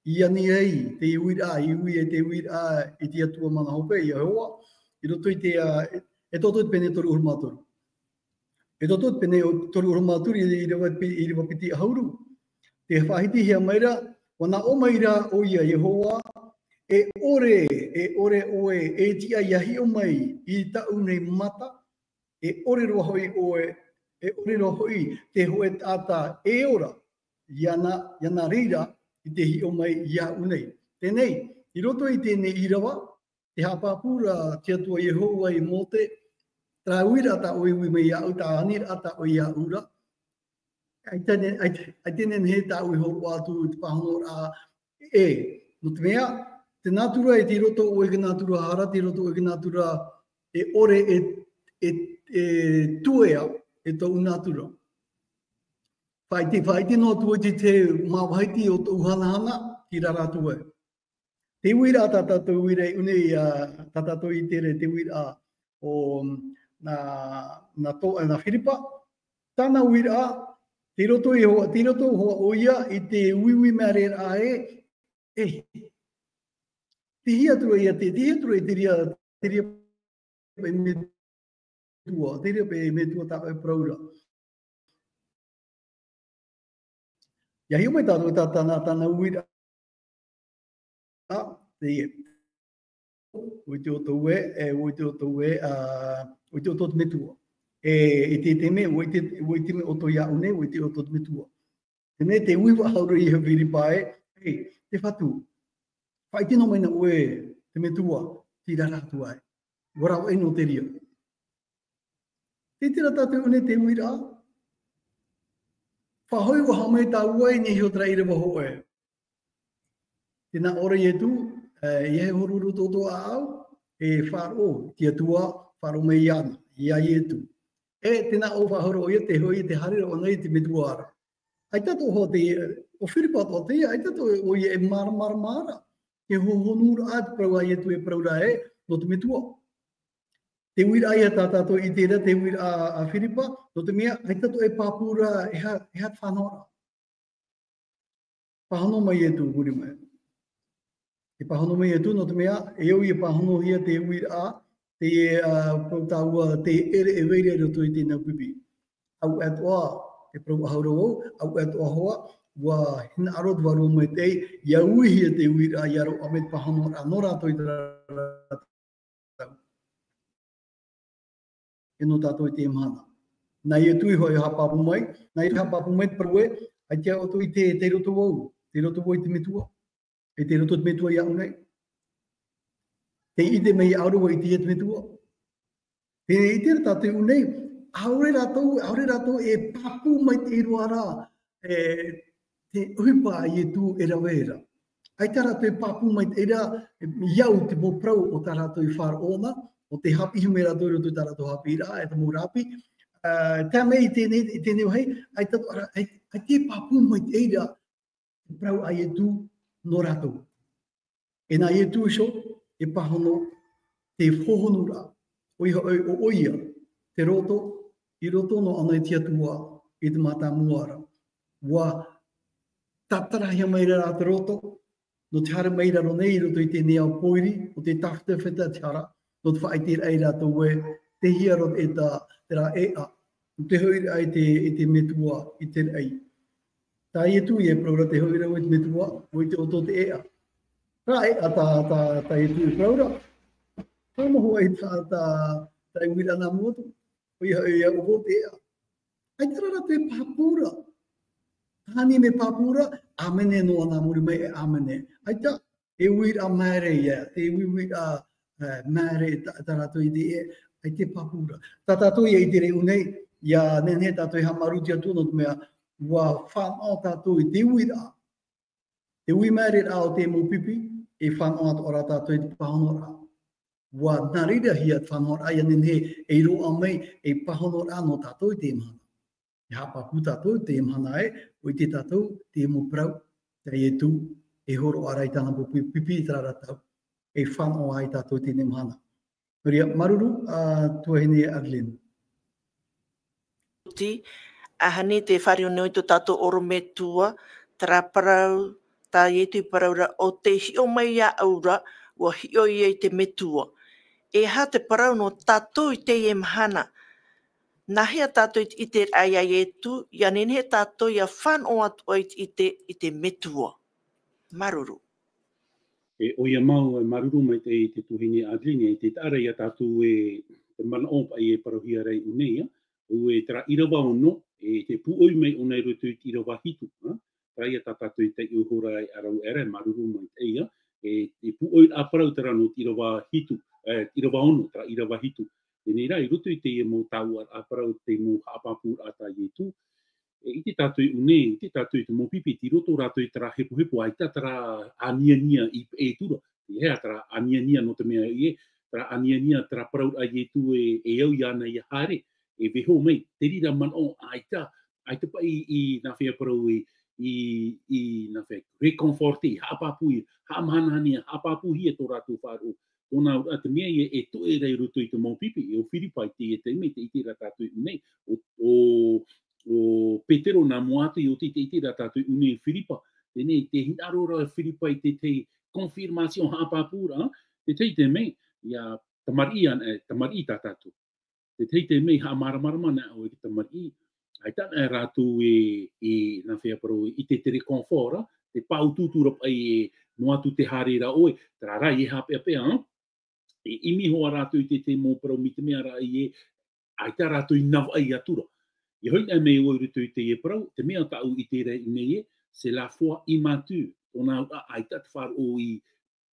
i ani ai te uiraʻa, i ui ai te uiraʻa i te Atua mana hope, Iehova, i roto i te, ā, e, Exodo pene toru ʻahuru mā toru. Exodo pene toru ʻahuru mā toru, i, ʻīrava pi-, ʻīrava piti ʻahuru. Tē faʻahitihia mai ra, ʻua nā ʻō mai ra ʻoia, Iehova, e ʻore, e ʻore ʻoe e tiʻa ʻia hiʻo mai i tāʻu nei mata, e ʻore roa hoʻi ʻoe, e ʻore roa hoʻi te hōʻē taʻata e ora, ʻia nā, ʻia nā reira i te hiʻo mai iāʻu nei. Teie nei, i roto i teie nei ʻīrava, tē haʻapāpū ra te Atua Iehova ia Mōte, terā uiraʻa tā ʻoe i ui mai iāʻu, terā aniraʻa tā ʻoe iāʻu ra. ʻAita e, ʻaita, ʻaita e nehenehe tāʻu e hōroʻa atu i te pāhonoraʻa ē. Nō te mea, te nātura e tei roto ʻoe i te nātura hara, tei roto ʻoe i te nātura e ʻore e, e, e tuea e tōʻu nātura. Faʻaʻite, faʻaʻite noa atu i te, te māvahiti o tōʻu hanahana, tei reira atu ai. Te uiraʻa tā tātou uiraʻa i ʻō nei, ā, tā tātou i ʻite ra, te uiraʻa o, nā, nā tō, nā Firipa. Tāna uiraʻa, tei roto i hoa, tei roto hoa ʻoia i te uiui māere ra ē, e, tei hea atu ra ia te, tei hea atu ra ia te reira, te reira paʻi metua, te reira paʻi metua tā ʻoe e parau ra. ʻIa hiʻo mai tātou tā, tāna, tāna uiraʻa, teie. ʻUa ʻite ʻoutou ē, e, ʻua ʻite ʻoutou ē, ā, ʻua ʻite ʻoutou te metua. E, i te, te mea, ʻua ʻite, ʻua ʻite mai ʻoutou iāʻu nei, ʻua ʻite ʻoutou te metua. Teie nei te ui faʻahou ra ia Firipa ē, e, te Fatu. Faʻaʻite noa mai na ʻoe te metua, tei reira atu ai. ʻUa rave noa te reira. Tē ʻite ra tātou i ʻō nei te uiraʻa. Faʻahoʻi ʻua haʻamau tāua i niʻa iho i terā ʻīrava hōʻē. Tē nā ʻō ra Ietu, e, ʻeiaha e huru i roto i tō ʻāʻau, e faʻaroʻo, te Atua, faʻaroʻo mai iāna, ia Ietu. E, tē nā ʻō faʻahou ra ʻoia, tē hoʻi, tē haere ra ʻōna i te metua ra. ʻAita atoʻa hoʻi te, ʻo Firipa atoʻa teie, ʻaita atoʻa ʻoia e māramarama ra, te hohonu ra te parau a Ietu e parau ra ē, nō te metua. Te uiraʻa ia tā tātou i ʻite ra, te uiraʻa a Firipa, nō te mea, ʻaita atoʻa e pāpū ra, e aha, e aha te faʻanahoraʻa. Pāhono mai Ietu, muri mai. E pāhono mai Ietu, nō te mea, e au e pāhonohia te uiraʻa, te, ā, parau tāua, te ʻere e vai ra i roto i te nau pipi. Auaʻe atoʻa, te parau faʻahou ra vau, auaʻe atoʻa hoʻi, ʻua hinaʻaro te Vārua Maitaʻi, ʻia uihia te uiraʻa, ʻia roaʻa mai te pāhonoraʻa nō rātou i terā tau. E nō tātou i teie mahana. Nā Ietu iho e haʻapāpū mai, nā Ietu e haʻapāpū mai te parau ē, ʻaita ʻoutou i ʻite, tei roto vau, tei roto vau i te metua. E tei roto te metua iāʻu nei. Tē ʻite mai iāʻu ra ʻua ʻitehia te metua. Tē ʻite ra tātou i ʻō nei, ʻaore rātou, ʻaore rātou e pāpū maitaʻi roa ra, e, te ʻohipa a Ietu e rave ra. ʻAita rātou e pāpū maitaʻi ra, e, i au te mau parau o tā rātou i faʻaroʻo na, ʻo tē haʻapiʻi mai rātou i roto i tā rātou haʻapiʻiraʻa, e te mau rāpi. Ā, tae mai i teie, i teie vāhi, ʻaita, ʻaita, ʻaita e pāpū maitaʻi ra, te parau a Ietu nō rātou. E nā Ietu iho, e pāhono te hohonuraʻa, ʻoia hoʻi, ʻo ʻoia, te loto, i roto noa ʻana i te Atua, i te mātāmua ra. ʻUa tātarahia mai ra te loto, nō te haere mai i raro nei i roto i teie ao pōiri, ʻo tē tāfetafeta te hara, nō te faʻaʻiteraʻa ia rātou ē, tei hea roa e tā, terā ʻēʻa, nō te hoʻiraʻa i te, i te metua, i te raʻi. Tā Ietu e parau ra tē hoʻi ra vau i te metua, ʻua ʻite ʻoutou te ʻēʻa. Terā ʻēʻa tā, tā, tā Ietu e parau ra. Terā mau hoʻi tā, tā, tā uiraʻa nā mua atu. ʻOia, ʻoia, ʻo vau te ʻēʻa. ʻAita rā rātou e pāpū ra. Tāna i mea pāpū ra, ʻāmene noa nā muri mai e ʻāmene. ʻAita, e uiraʻa māere ia, te uiuiraʻa, e, māere tā, tā rātou i te, e, ʻaita e pāpū ra. Tā tātou ia i te reira nei, ʻia nehenehe tātou e haʻamāuruuru atu nō te mea, ʻua fānaʻo tātou i te uiraʻa. Te ui māere ra o te mau pipi, e fānaʻo atoʻa ra tātou i te pāhonoraʻa. ʻUa nā reira hia te faʻanahoraʻa ia nehenehe e roaʻa mai ei pāhonoraʻa nō tātou i teie mahana. E haʻapāpū tātou i teie mahana ē, ʻua ʻite tātou, teie mau parau, tā Ietu, e hōroʻa ra i tāna mau pipi, pipi i terā ra tau, e faʻanaho ai tātou i teie mahana. Nō reira, māuruuru, ā, tuahine Arlene. Tī, ʻaita e fāriʻi nei tō tātou ʻorometua, terā parau, tā Ietu i parau ra, ʻo tē hiʻo mai iāʻu ra, ʻua hiʻo ia i te Metua. E aha te parau nō tātou i teie mahana? Nā hea tātou i te ʻiteraʻa ia Ietu, ʻia nehenehe tātou ʻia faʻanaho atu ai i te, i te Metua. Māuruuru. E, ʻoia mau, e māuruuru maitaʻi i te tuahine Arlene, e te taʻa ra ia tātou e, te manaʻo paʻi e parauhia ra i ʻō nei, ā, ʻo e terā ʻīrava ono, e te pūʻoi mai ʻōna i roto i te ʻīrava hitu, ā, terā ia tā tātou i taiʻo iho ra e ʻāraʻi ra, e māuruuru maitaʻi, ā, e, e pūʻoiraʻa parau terā nō te ʻīrava hitu, e, ʻīrava ono, terā ʻīrava hitu. Teie rā, i roto i teie mau taoʻa, ā, parau, te mau haʻapāpūraʻa tā Ietu, e, ʻite tātou i ʻō nei, ʻite tātou i te mau pipi, tei roto rātou i terā hepohepo, ʻaita terā aniania i, e tura. E hea terā aniania nō te mea ē, terā aniania, terā parau a Ietu e, e au iāna ʻia haere, e vaiiho mai, te reira manaʻo, ʻaita, ʻaita paʻi i, i nā hea parau e, i, i nā hea, réconforter, haʻapāpū, haʻamahanahana, haʻapāpūhia tō rātou faʻaroʻo. Tōna auraʻa te mea ia e toʻe ra i roto i te mau pipi, e ʻo Firipa i teie taime, tē ʻite ra tātou i ʻō nei, ʻo, ʻo, ʻo Petero nā mua atu i oti tē ʻite ra tātou i ʻō nei Firipa, teie nei, tē hinaʻaro ra Firipa i te, te confirmation haʻapāpūraʻa, te tahi taime, ʻia tamariʻi ana, e, tamariʻi tā tātou. Te tahi taime haʻamāramarama ana ʻoe i te tamariʻi. ʻAita ana rātou e, e, nā hea parau, e ʻite te réconfort, ā, te pāutuutu ra paʻi e noa atu te haere ra ʻoe, terā rā e haʻapeʻapeʻa, ā. E ʻimi hoʻi rātou i te, te mau parau mai te mea rā ē, ʻaita rātou i navaʻi atu ra. ʻIa hoʻi ana mai ʻoe i roto i teie parau, te mea tāʻu i ʻite ra i ʻō nei ē, c'est la foi immature. Tōna auraʻa ʻaita te faʻaroʻo i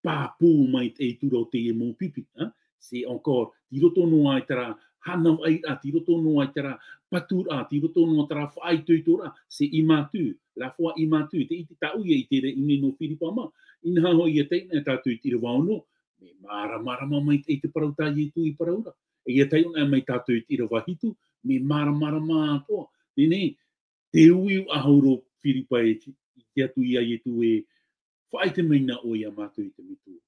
pāpū mai te tura o teie mau pipi, ā? C'est encore, tei roto noa i terā hānavaʻiraʻa, tei roto noa i terā paturaʻa, tei roto noa terā faʻaitoitoraʻa, c'est immature, la foi immature, te ʻite tāʻu ia i ʻite ra i ʻō nei nō Firipa mā, inaha hoʻi ʻia tae ana tātou i te ʻīrava ono, mea māramarama maitaʻi te parau tā Ietu i parau ra. E ʻia tae ana mai tātou i te ʻīrava hitu, mea māramarama atoʻa. Teie nei, tē uiui faʻahou ra Firipa e ʻite atu ia Ietu e faʻaʻite mai na ʻoe ia mātou i te Metua.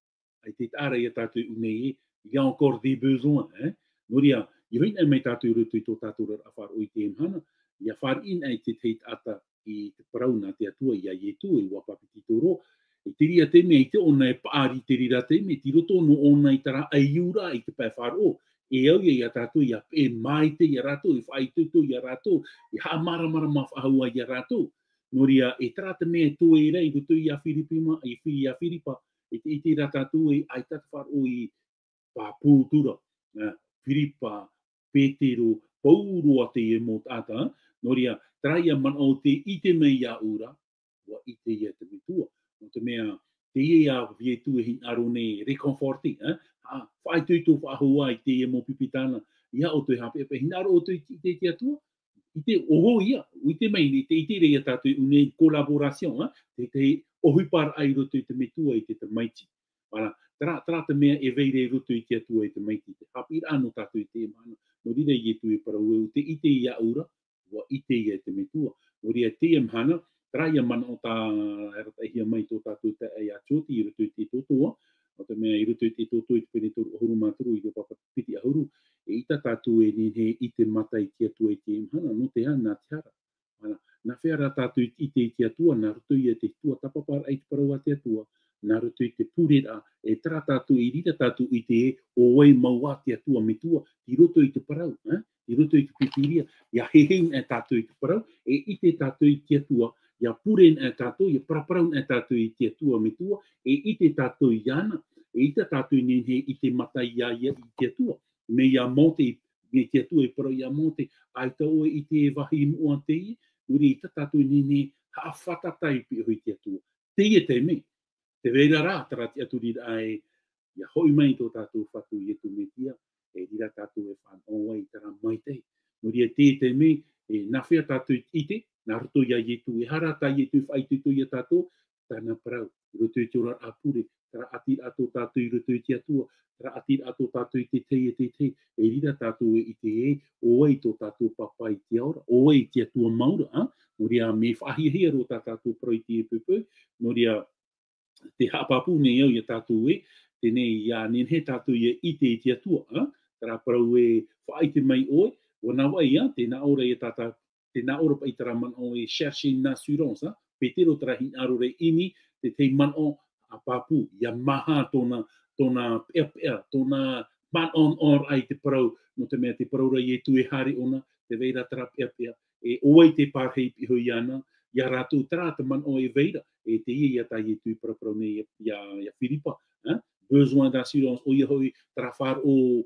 ʻAita e taʻa ra ia tātou i ʻō nei ē, il y a encore des besoins, hein? Nō reira, ʻia hoʻi ana mai tātou i roto i tō tātou oraraʻa faʻaroʻo i teie mahana, ʻia fāriʻi ana i te tahi taʻata i te parau nā te Atua ia Ietu, e ʻua papetito roa. I te reira taime, i te ʻōna e paʻari i te reira taime, tei roto noa ʻōna i terā ʻaiūraʻa i te pae faʻaroʻo, e au ia ia tātou, ʻia peʻe maitaʻi ia rātou, e faʻaitoito ia rātou, e haʻamāramarama faʻahou ia rātou. Nō reira, e terā te mea e toe ra i roto ia Firipi mā, i Fi-, ia Firipa, e te, ʻite ra tātou ē, ʻaita te faʻaroʻo i pāpū atu ra, ā, Firipa, Petero, pauroa teie mau taʻata, ā. Nō reira, terā ia manaʻo tē ʻite mai iāʻu ra, ʻua ʻite ia te Metua. Nō te mea, teie ia Ietu e hinaʻaro nei réconforter, ā, ā, faʻaitoito faʻahou i teie mau pipi tāna, ʻeiaha ʻoutou e haʻapeʻapeʻa, hinaʻaro ʻoutou i te, i te, i te Atua, ʻite, ʻoho ia, ʻua ʻite mai, i te, ʻite ra ia tātou i ʻō nei collaboration, ā, te, te ʻohiparaʻa i roto i te Metua, i te Tamaiti. Ā, terā, terā te mea e vai ra i roto i te Atua e Tamaiti, te haʻapiʻiraʻa nō tātou i teie mahana. Nō reira Ietu e parau ē, ʻo tē ʻite iāʻu ra, ʻua ʻite ia te Metua. Nō reira teie mahana, terā ia manaʻo tā, e arataʻihia mai tō tātou taeaʻe a Tioti i roto i te Exodo, ā, nō te mea i roto i te Exodo i te pene toru ʻahuru mā toru, ʻīrava piti ʻahuru, eʻita tātou e nehenehe e ʻite mata i te Atua i teie mahana, nō te aha, nā te aha ra. Ā, nā hea rā tātou i ʻite i te Atua, nā roto ia i te tuatāpaparaʻa i te parau a te Atua, nā roto i te pureraʻa, e terā tātou, i reira tātou i ʻite ē, ʻo vai mau ā te Atua Metua, tei roto i te parau, ā, tei roto i te Pīpīria, ʻia heheu ana tātou i te parau, e ʻite tātou i te Atua, ʻia pure ana tātou, ʻia paraparau ana tātou i te Atua Metua, e ʻite tātou iāna, eʻita tātou e nehenehe e ʻite mata ia ia i te Atua. Mai ia Mōte, mai te Atua i parau ia Mōte, ʻaita ʻoe i ʻite e vāhi i mua teie, nō reira eʻita tātou e nehenehe e haʻafātata i pihaʻi i te Atua. Teie taime, tē vai ra rā terā tiʻaturiraʻa ē, ʻia hoʻi mai tō tātou Fatu Iesu Mesia, e reira tātou e fānaʻo ai i terā maitaʻi. Nō reira teie taime, e nā hea tātou i ʻite, nā roto ia Iesu, e aha rā tā Iesu i faʻaitoito ia tātou, tāna parau, i roto i te oraraʻa pure, terā ʻati rā tō tātou i roto i te Atua, terā ʻati rā tō tātou i te tahi e te tahi, e riro tātou e ʻite ai, ʻo vai tō tātou pāpā i te ao ra, ʻo vai te Atua mau ra, ā? Nō reira, mea faʻahiahia roa tā tātou parau i teie poʻipoʻi, nō reira, tē haʻapāpū nei au ia tātou ē, teie nei, ʻia nehenehe tātou ʻia ʻite i te Atua, ā? Terā parau e faʻaʻite mai ʻoe, ʻua navaʻi, ā, tē nā ʻō ra ia tātou, tē nā ʻō ra paʻi terā manaʻo e chercher une assurance, ā? Petero terā hinaʻaro ra i ʻimi, te tahi manaʻo haʻapāpū, ʻia maha tōna, tōna peʻapeʻa, tōna manaʻonaʻoraʻa i te parau, nō te mea te parau ra Ietu e haere ʻōna, tē vai ra terā peʻapeʻa, e ʻo vai te pārahi piha iāna, ia rātou terā te manaʻo e vai ra, e teie ia tā Ietu i paraparau nei ia, ia, ia Firipa, ā? Besoin d'assurance, ʻoia hoʻi terā faʻaroʻo,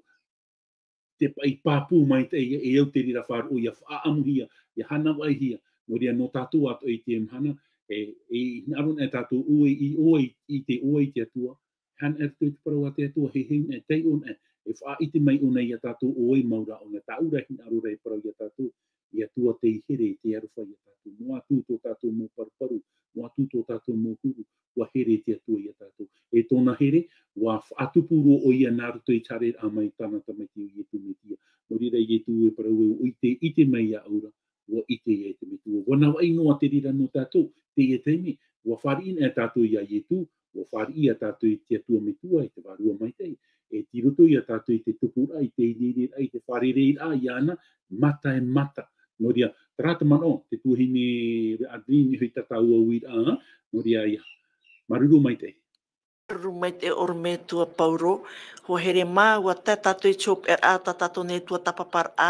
te paʻi pāpū maitaʻi, e au te reira faʻaroʻo, ʻia faʻaʻamuhia, ʻia hānavaʻihia, nō reira nō tātou atoʻa i teie mahana, e, e hinaʻaro nei tātou ʻoe i, ʻoe i, i te ʻoe i te Atua, hānere i te parau a te Atua, e heheu nei, taiʻo nei, e faʻaʻite mai ʻōna ia tātou ʻoe mau ra ʻōna, tāʻu ra hinaʻaro ra e parau ia tātou, e Atua tei here, tei aroha ia tātou, noa atu tō tātou mau paruparu, noa atu tō tātou mau huru, ʻua here te Atua ia tātou. E tōna here, ʻua faʻatupu roa ʻoia nā roto i te haereraʻa mai tāna Tamaiti ʻo Ietu Metia. Nō reira Ietu e parau ē, ʻo ʻite, ʻite mai iāʻu ra, ʻua ʻite ia te Metua. ʻUa navaʻi noa te reira nō tātou, teie taime, ʻua fāriʻi nei tātou ia Ietu, ʻua fāriʻi ia tātou i te Atua Metua, i te Vārua Maitaʻi, e tei roto ia tātou i te tupuraʻa, i te ʻīnaʻinaraʻa, i te fārereiraʻa iāna, mata e mata. Nō reira, terā te manaʻo, te tuahine Adeline, hoʻi tā tāua uiraʻa, nō reira ia. Māuruuru maitaʻi. Māuruuru maitaʻi ʻorometua Pauro, ʻua here mā, ʻua tae tātou i te hopeʻaraʻa tā tātou nei tuatāpaparaʻa,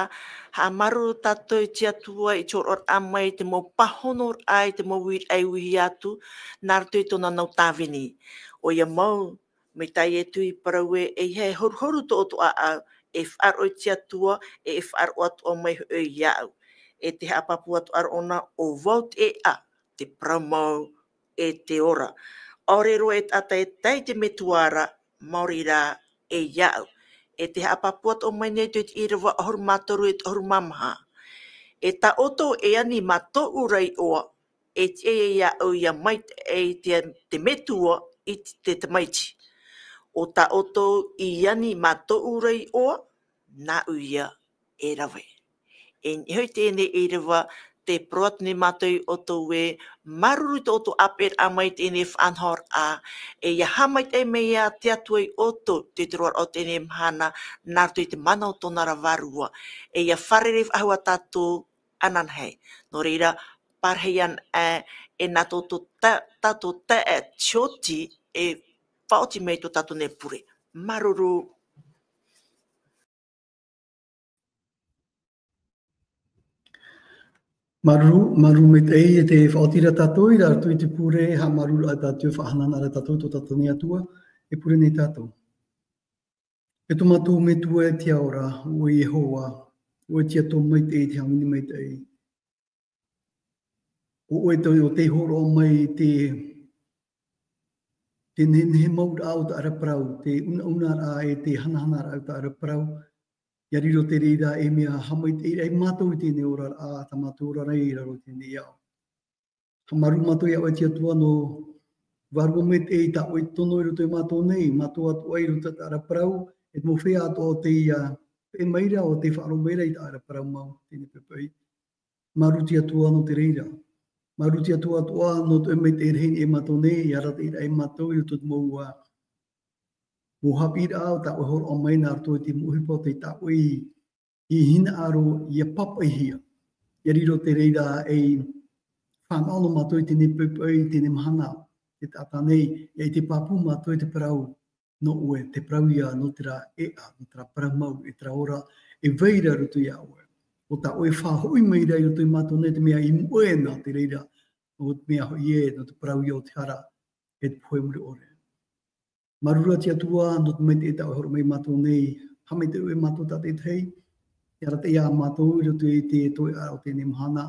haʻamāuruuru tātou i te Atua i te hōroʻaraʻa mai, i te mau pāhonoraʻa, i te mau uiraʻa i ʻuhiʻi atu, nā roto i tōna nau tāvini. ʻOia mau, mai tā Ietu i parau ē, ʻeiaha e horuhoru tō ʻoutou ʻāʻau, e faʻaroʻo i te Atua, e, e faʻaroʻo atoʻa mai hoʻi iāʻu. E tē haʻapāpū atoʻa ra ʻōna, ʻo vau te ʻēʻa, te parau mau, e te ora. ʻAore roa e taʻata e tae i te Metua ra, maori rā e iāʻu. E tē haʻapāpū atoʻa mai nei te, te ʻīrava ʻahuru mā toru e te ʻahuru mā maha. E tā ʻoutou e ani mā tōʻu ra iʻoa, e tiʻa iāʻu ʻia maitaʻi te, te Metua i te, te Tamaiti. ʻO tā ʻoutou i ani mā tōʻu ra iʻoa, nāʻu ia e rave. E niʻa hoʻi teie ʻīrava, tē parau atu nei mātou ia ʻoutou ē, māuruuru tō ʻoutou ʻāpeʻeraʻa mai i teie faʻanahoraʻa, e ʻia haʻamaitaʻi mai ia te Atua ia ʻoutou, te, te roaraʻa o teie mahana, nā roto i te mana o tōna ra Vārua, e ʻia fārerei faʻahou ā tātou ananahi. Nō reira, pārahi ana, e, e nā tō, tō ta-, tātou taeaʻe Tioti, e faʻaoti mai tō tātou nei pure. Māuruuru. Māuruuru, māuruuru maitaʻi e te faʻaoti ra tātou, i roto i te pure, haʻamāuruuru ā tātou, faʻahanahana ra tātou, tō tātou nei Atua, e pure nei tātou. E tō mātou Metua e te ao ra, ʻo Iehova, ʻo te Atua maitaʻi, te Hāmani maitaʻi. ʻO ʻoe tō, ʻo tei hōroʻa mai te, te nehenehe mau ra o tā ʻoe ra parau, te unaunaraʻa e te hanahanaraʻa o tā ʻoe ra parau, ʻia riro te reira e mea haʻamaitaʻiraʻa ia mātou i teie oraraʻa, tā mātou ora nei i raro i teie ao. Haʻamāuruuru mātou iā ʻoe te Atua nō Vārua Maitaʻi tā ʻoe tono i roto ia mātou nei, mātou atoʻa i roto i tā ʻoe ra parau, e te mau feiā atoʻa o tei, ā, peʻe mai ra, ʻo tei faʻaroʻo mai ra i tā ʻoe ra parau mau, teie poʻipoʻi. Māuruuru te Atua nō te reira. Māuruuru te Atua atoʻa nō tō ʻoe maitaʻi rahi nei ia mātou nei, ʻia arataʻiraʻa ia mātou i roto i te mau, ā, mau haʻapiʻiraʻa o tā ʻoe hōroʻa mai nā roto i te mau ʻohipa o tei tā ʻoe i hinaʻaro ʻia pāpaʻihia. ʻIa riro te reira ei fānaʻo nō mātou i teie poʻipoʻi, i teie mahana, te taʻata nei, ʻia ʻite pāpū mātou i te parau nō ʻoe, te parau ia nō terā ʻēʻa, nō terā parau mau, e terā ora, e vai ra i roto iā ʻoe. ʻO tā ʻoe e faʻahoʻi mai ra i roto ia mātou nei, te mea i mua na te reira, ʻo te mea hoʻi ē, nō te parau ia o te hara, e te pohe mure ʻore. Māuruuru te Atua, nō te maitaʻi tā ʻoe e hōroʻa mai ia mātou nei, haʻamaitaʻi ʻoe ia mātou tātaʻitahi, ʻia arataʻi ia mātou i roto i te toeʻa o teie mahana,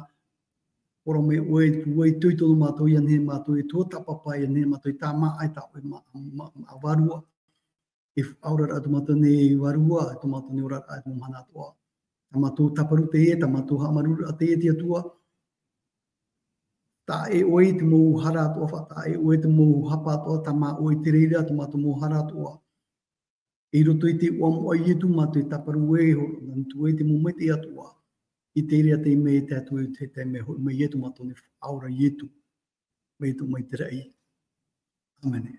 ʻōroʻa mai ʻoe, pūai, itoito nō mātou, ʻia nehenehe mātou e tuatāpapa, ʻia nehenehe mātou e tāmāʻa i tā ʻoe ma-, ma-, ma-, vārua. E faʻaoraraʻa tō mātou nei vārua, tō mātou nei oraraʻa i te mau mahana atoʻa. Tā mātou tāparu teie, tā mātou haʻamāuruururaʻa teie te Atua. Taʻa ʻoe te mau hara atoʻa, faʻataʻa ʻoe te mau hapa atoʻa, tāmā ʻoe te reira, tō mātou mau hara atoʻa. I roto i te iʻoa moʻa a Ietu mātou e tāparu e horo, nā roto i te mau maitaʻi atoʻa. I te reira te mea e tātou e te taime hoʻi mai Ietu mātou nei faʻaora Ietu. Mai tō mai te raʻi. Āmene.